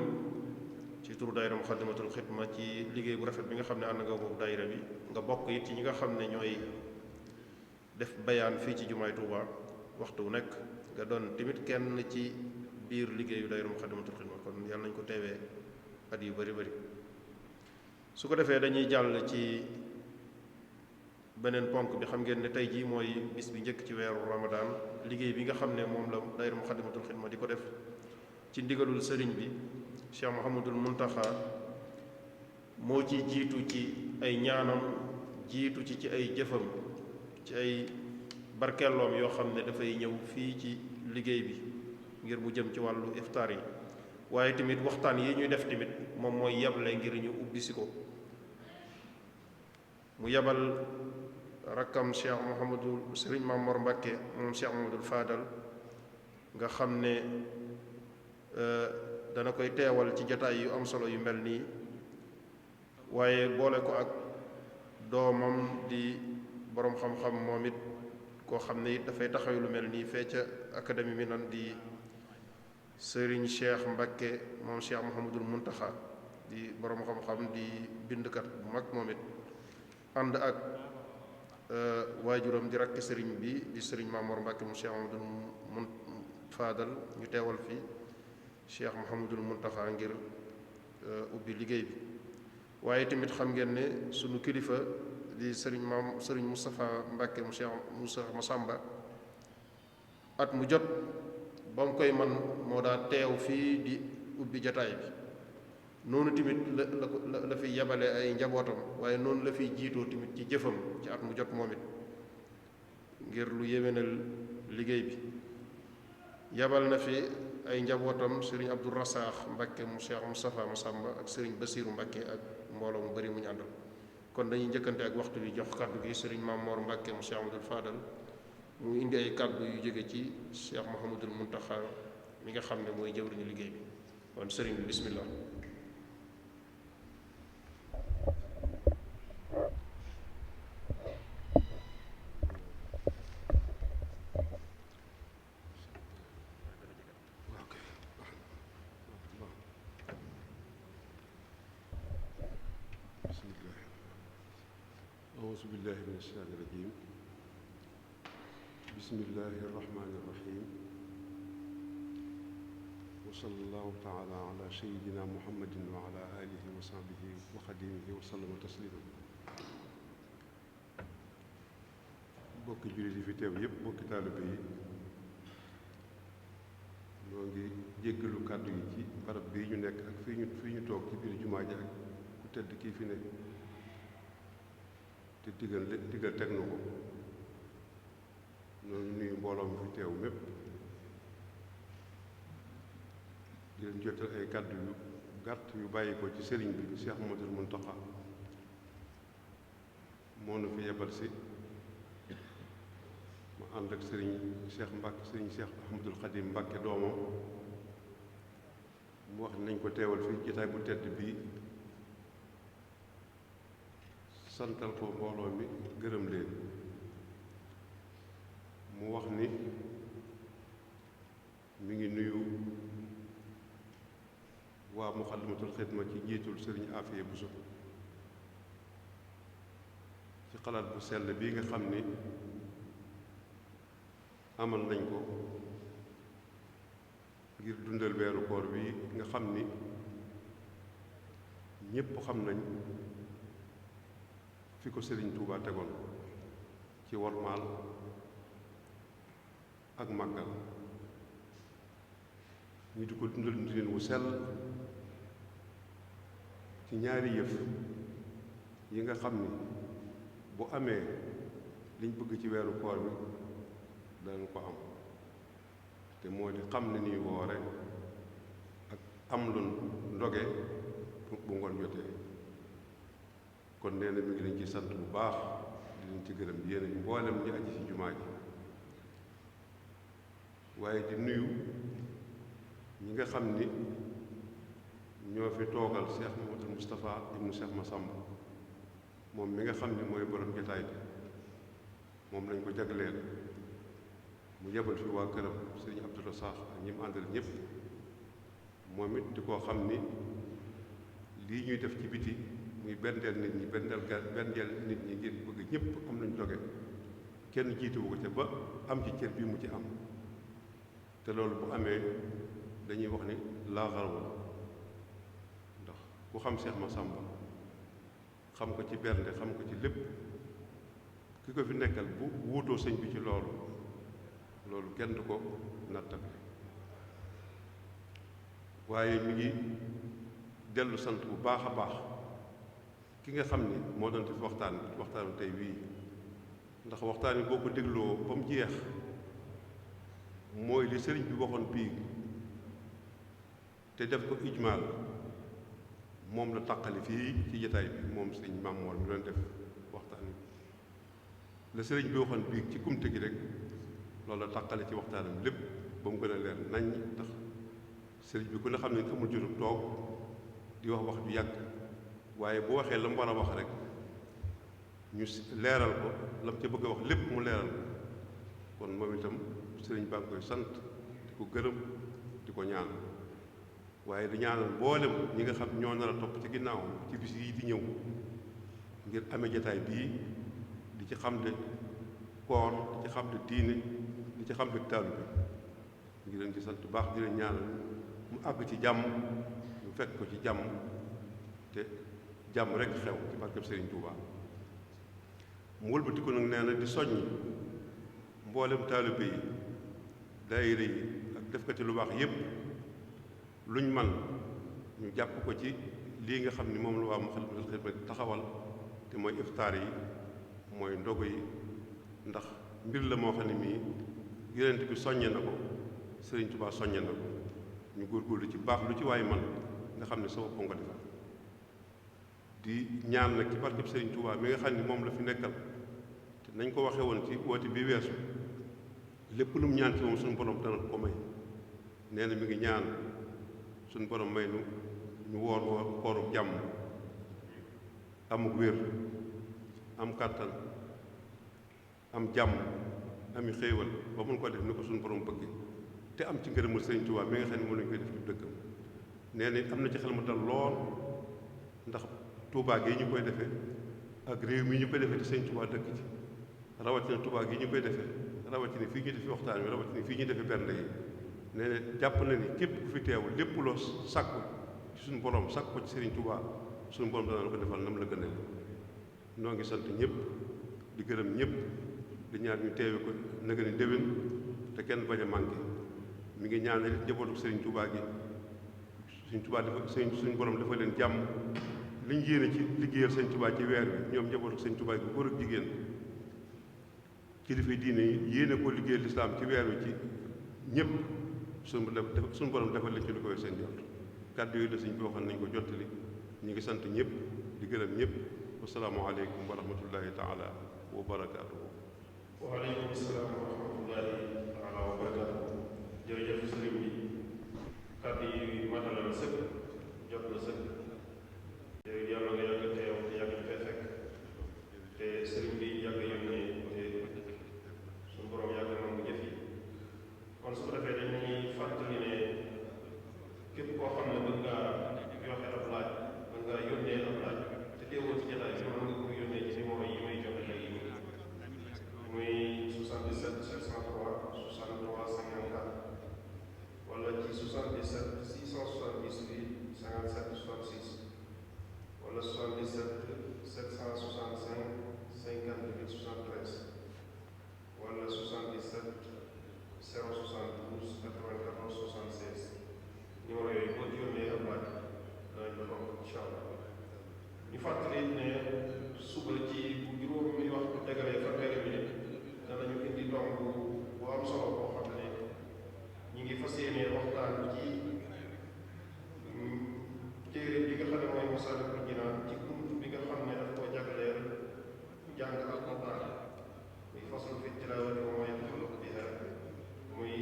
ci turu daayira Muxaddamatul Xidma ci liggéey bu rafet bi nga xam ne ànd nga boobu daayira bi, nga bokk it ci ñi nga xam ne ñooy def bayaan fii ci jumaay Tuuba waxtu wu nekk, nga doon tamit kenn ci biir liggéeyu daayira Muxaddamatul Xidma. kon yàlla nañ ko teewee at yu bari bari. su ko defee dañuy jàll ci beneen ponk bi. xam ngeen ne tey jii mooy bis bi njëkk ci weeru Ramadan. liggéey bi nga xam ne moom la daayira Muxaddamatul Xidma di ko def ci ndigalul sëriñ bi Cheikh Mouhamadul Muntaxa moo ci jiitu ci ay ñaanam jiitu ci ay jëfam ci ay barkeeloom yoo xam ne dafay ñëw fii ci liggéey bi ngir mu jëm ci wàllu iftaar yi waaye tamit waxtaan yi ñuy def tamit moom mooy yeble ngir ñu ubbi si ko mu yebal rakkam Cheikh Mouhamadul Sëriñ Mamor Mbakke moom Cheikh Mouhamadul Fadal nga xam ne dana koy teewal ci jataay yu am solo yu mel nii waaye boole ko ak doomam di boroom xam-xam moom it koo xam ne it dafay taxaw lu mel nii fee ca académie mi nan di Sëriñ Cheikh Mbakke moom Cheikh Mouhamadul Muntaxa di boroom xam-xam di bindkat bu mag moom it ànd ak waajuram di rakk sëriñ bi di sëriñ Mamor Mbakke mu Cheikh Mouhamadul Fadal ñu teewal fi Cheikh Mouhamadul Muntaxa ngir ubbi liggéey bi waaye tamit xam ngeen ne sunu kilifa di sëriñ Moustapha Mbakke mu Cheikh Moussa Massamba at mu jot ba mu koy man moo daa teew fii di ubbi jataay bi noonu tamit la fi yabale ay njabootam waaye noonu la fiy jiitoo tamit ci jëfam ci at mu jot moom it ngir lu yéwénal liggéey bi yabal na fi ay njabootam sëriñ Abdou Rassaax Mbakke mu Cheikh Moustapha Massamba ak sëriñ Basiiru Mbakke ak mbooloo mu bari mu ñu àndal kon dañuy njëkkante ak waxtu bi jox kàddu gi sëriñ Mamor Mbakke mu Cheikh Amadou Fadal mu indi ay kàddu yu jóge ci Cheikh Mouhamadul Muntaxa mi nga xam ne mooy jëwriñu liggéey bi kon sëriñ bi bismillah أعوذ بالله من الشيطان الرجيم بسم الله الرحمن الرحيم وصلى الله تعالى على سيدنا محمد وعلى آله وصحبه وخديمه وسلم تسليما bokki jullit yi fi teew yépp bokki taalibe yi ñoo ngi jéggalu kàddu yi ci barab bii ñu nekk ak fii ñu toog ci biir jumaa ji ak ku tedd kii fi nekk te digal teg na ko ñoo ngi nuyu mbooloo mi fi teew mépp di leen jotal ay kàddu yu gàtt yu bàyyi ko ci sëriñ bi Cheikh Mouhamadoul Mountakha moo nu fi yebal si mu ànd ak sëriñ Cheikh Mbacke sëriñ Cheikh Ahmadul Khadim Mbacke doomam mu wax nañ ko teewal fii jotaay bu tedd bii santal ko mbooloo mi gërëm leen mu wax ni mi ngi nuyu waa Muxaddamatul Xidma ci jiitul sëriñ Afiya Buso ci xalaat bu sell bii nga xam ni amal nañ ko ngir dundal weeru koor bii nga xam ni ñépp xam nañ fi ko sëriñ Tuubaa tegoon ci wormaal ak màggal ñu di ko dundal dundin wu sell ci ñaari yëf yi nga xam ni bu amee liñ bëgg ci weeru koor bi danañ ko am te moo di xam ne nii woore ak am lu ndoge bu ngoon jotee kon nee na mi ngi leen ci sant bu baax di leen ci gërëm yéen a mboolem ñi aji ci jumaa ji waaye di nuyu ñi nga xam ni ñoo fi toogal Cheikh Mouhamadou Moustapha ibnu Cheikh Massamba moom mi nga xam ni mooy borom jotaay bi moom lañ ko jagleel mu yebal fi waa këram sëriñ Abdou Rassaax ak ñi mu àndal ñëpp moom it di koo xam ni lii ñuy def ci biti muy bendeel nit ñi bendeel nit ñi ngir bëgg ñëpp am nañu doge kenn jiituwu ko ca ba am ci cër bi mu ci am te loolu bu amee dañuy wax ni laa xarwa ndax ku xam Cheikh Massamba xam ko ci bernde xam ko ci lépp ki ko fi nekkal bu wuutoo sëñ bi ci loolu kenn du ko nattable waaye mi ngi dellu sant bu baax a baax ki nga xam ni moo doon def waxtaanu tey wii ndax waxtaan wi boo ko dégloo ba mu jeex mooy li sëriñ bi waxoon biig te def ko ijmaal moom la taqali fii ci jataay bi moom sëriñ Maam Mor mi doon def waxtaan wi la sëriñ bi waxoon biig ci kumte gi rek loolu la taqali ci waxtaanam lépp ba mu gën a leer nañ ndax sëriñ bi ku ne xam ne amul jotub toog di wax ju yàgg waaye bu waxee la mu war a wax rek ñu leeral ko la mu ca bëgg a wax lépp mu leeral ko kon moom itam sëriñ baa ngi koy sant di ko gërëm di ko ñaan waaye di ñaanal mboolem ñi nga xam ñoo nar a topp ci ginnaaw ci bis yi di ñëw ngir amee jataay bii di ci xam ne koor di ci xam ne diine di ci xam ne taalibe bi ngi leen ci sant bu baax di leen ñaanal mu àgg ci jàmm mu fekk ko ci jàmm te jàmm rek xew ci barkeb Sëriñ Tuubaa mu wëlbati ko nag nee na di soññ mboolem taalibe yi daayira yi ak defkati lu baax yépp luñ man ñu jàpp ko ci lii nga xam ni moom la waa Moukhaddamatoul Khidma taxawal te mooy iftaar yi mooy ndogu yi ndax mbir la moo xam ne mii Yonent bi soññe na ko Sëriñ Tuubaa soññe na ko ñu góorgóorlu ci baax lu ci waay man nga xam ne sa bopp nga defal di ñaan nag ci barkeb Sëriñ Tuubaa mi nga xam ne moom la fi nekkal te nañ ko waxee woon ci woote bi weesu lépp lu mu ñaan ci moom suñu borom dana ko may nee na mi ngi ñaan suñu borom may nu ñu woor kooru jàmm amuk wér am kàttan am jàmm ami xéewal ba mun ko def ni ko suñu borom bëgg te am ci ngërëmal Sëriñ Tuubaa mi nga xam ne moom lañu koy def ci dëkkam nee na am na ci xel mu dal lool ndax Tuubaa gi ñu koy defee ak réew mi ñu koy defee ci Sëriñ Tuubaa dëkk ci rawatina Tuubaa gi ñu koy defee rawatina fii ñu defee waxtaan wi rawatina fii ñu defee bernde yi nee na jàpp na ni képp ku fi teew lépp loo sàkku ci suñu borom sàkku ko ci Sëriñ Tuubaa suñu borom dana la ko defal nam la gën a noo ngi sant ñëpp di gërëm ñëpp di ñaan ñu teewe ko naka ni déwén te kenn bañ a manqué mi ngi ñaanal njabootu Sëriñ Tuubaa gi Sëriñ Tuubaa dafa suñu borom dafa leen jàmm li ñu yéene ci liggéeyal Sëriñ Tuubaa ci weer bi ñoom njabootu Sëriñ Tuubaa gi góor ak jigéen kilifa diine yi yéene ko liggéeyal lislaam ci weer wi ci ñëpp suñu borom defal leen ci lu koy seen jot kàddu yooyu la sëñ bi waxoon nañ ko jottali ñu ngi sant ñëpp di gërëm ñëpp wasalaamualeykum wa rahmatullahi taala wa barakaatuhu. waaleykum salaam wa rahmatullahi taala wa barakaatuhu. jërëjëf sëriñ bi kàddu yi matal na sëkk jot na sëkk yàlla nga yàgg teew te yàgg ñu fay fekk te sëriñ bi yàgg yónnee te suñu borom yàgg nangu jëf yi kon su ko defee dañuy fàttali ne képp koo xam ne bëgg ngaa joxe ab laaj bëgg ngaa yónnee ab laaj te teewoo ci jotaay bi mën nga ko yónnee ci numéro yi may joxe léegi muy 77 703 63 54 wala ci 77 678 57 66 wala 77 765 58 73 wala 77 072 94 76 numéro yooyu boo ci yónnee ab laaj danañ ko toog incha allah ñu fàttali ne suba ci bu juróomi waxtu tegalee fanweeri minute danañu indi tomb bu am solo boo xam ne ñi ngi fas yéene waxtaan ci téere bi nga xam ne mooy Masaalikul Jinaan ci buntu bi nga xam ne daf koo jagleel jàng alquran muy faslu fi tilaawati wa maa yataallaqu biha muy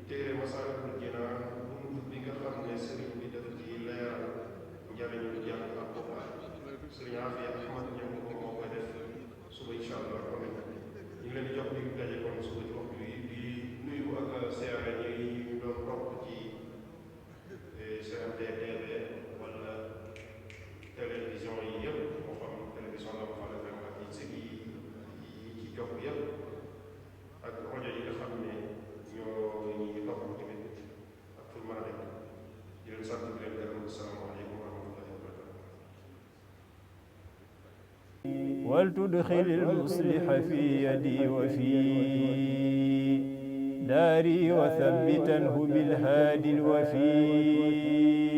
téere Masaalikul Jinaan buntu bi nga xam ne sëriñ bi daf ci leeral njariñu jàng alquran sëriñ Afiya Ahmad ñoom ko moo koy def suba incha allah kon ñu ngi leen di jox di daje kon suba ci waxtu yi di nuyu ak siyaare ñi ñu doon topp ci GMT TV wala télévision yi yëpp moo xam télévision la Fall FM ak yi sëg yi ci jokk yëpp ak rajo yi nga xam ne ñoo ñu topp tamit ak fu mën a nekk di leen sant di leen gërëm asalaamaaleykum wa rahmatullahi wa barakatuh. ولتدخل المصلح في يدي وفي داري وثبتنه بالهادي الوفي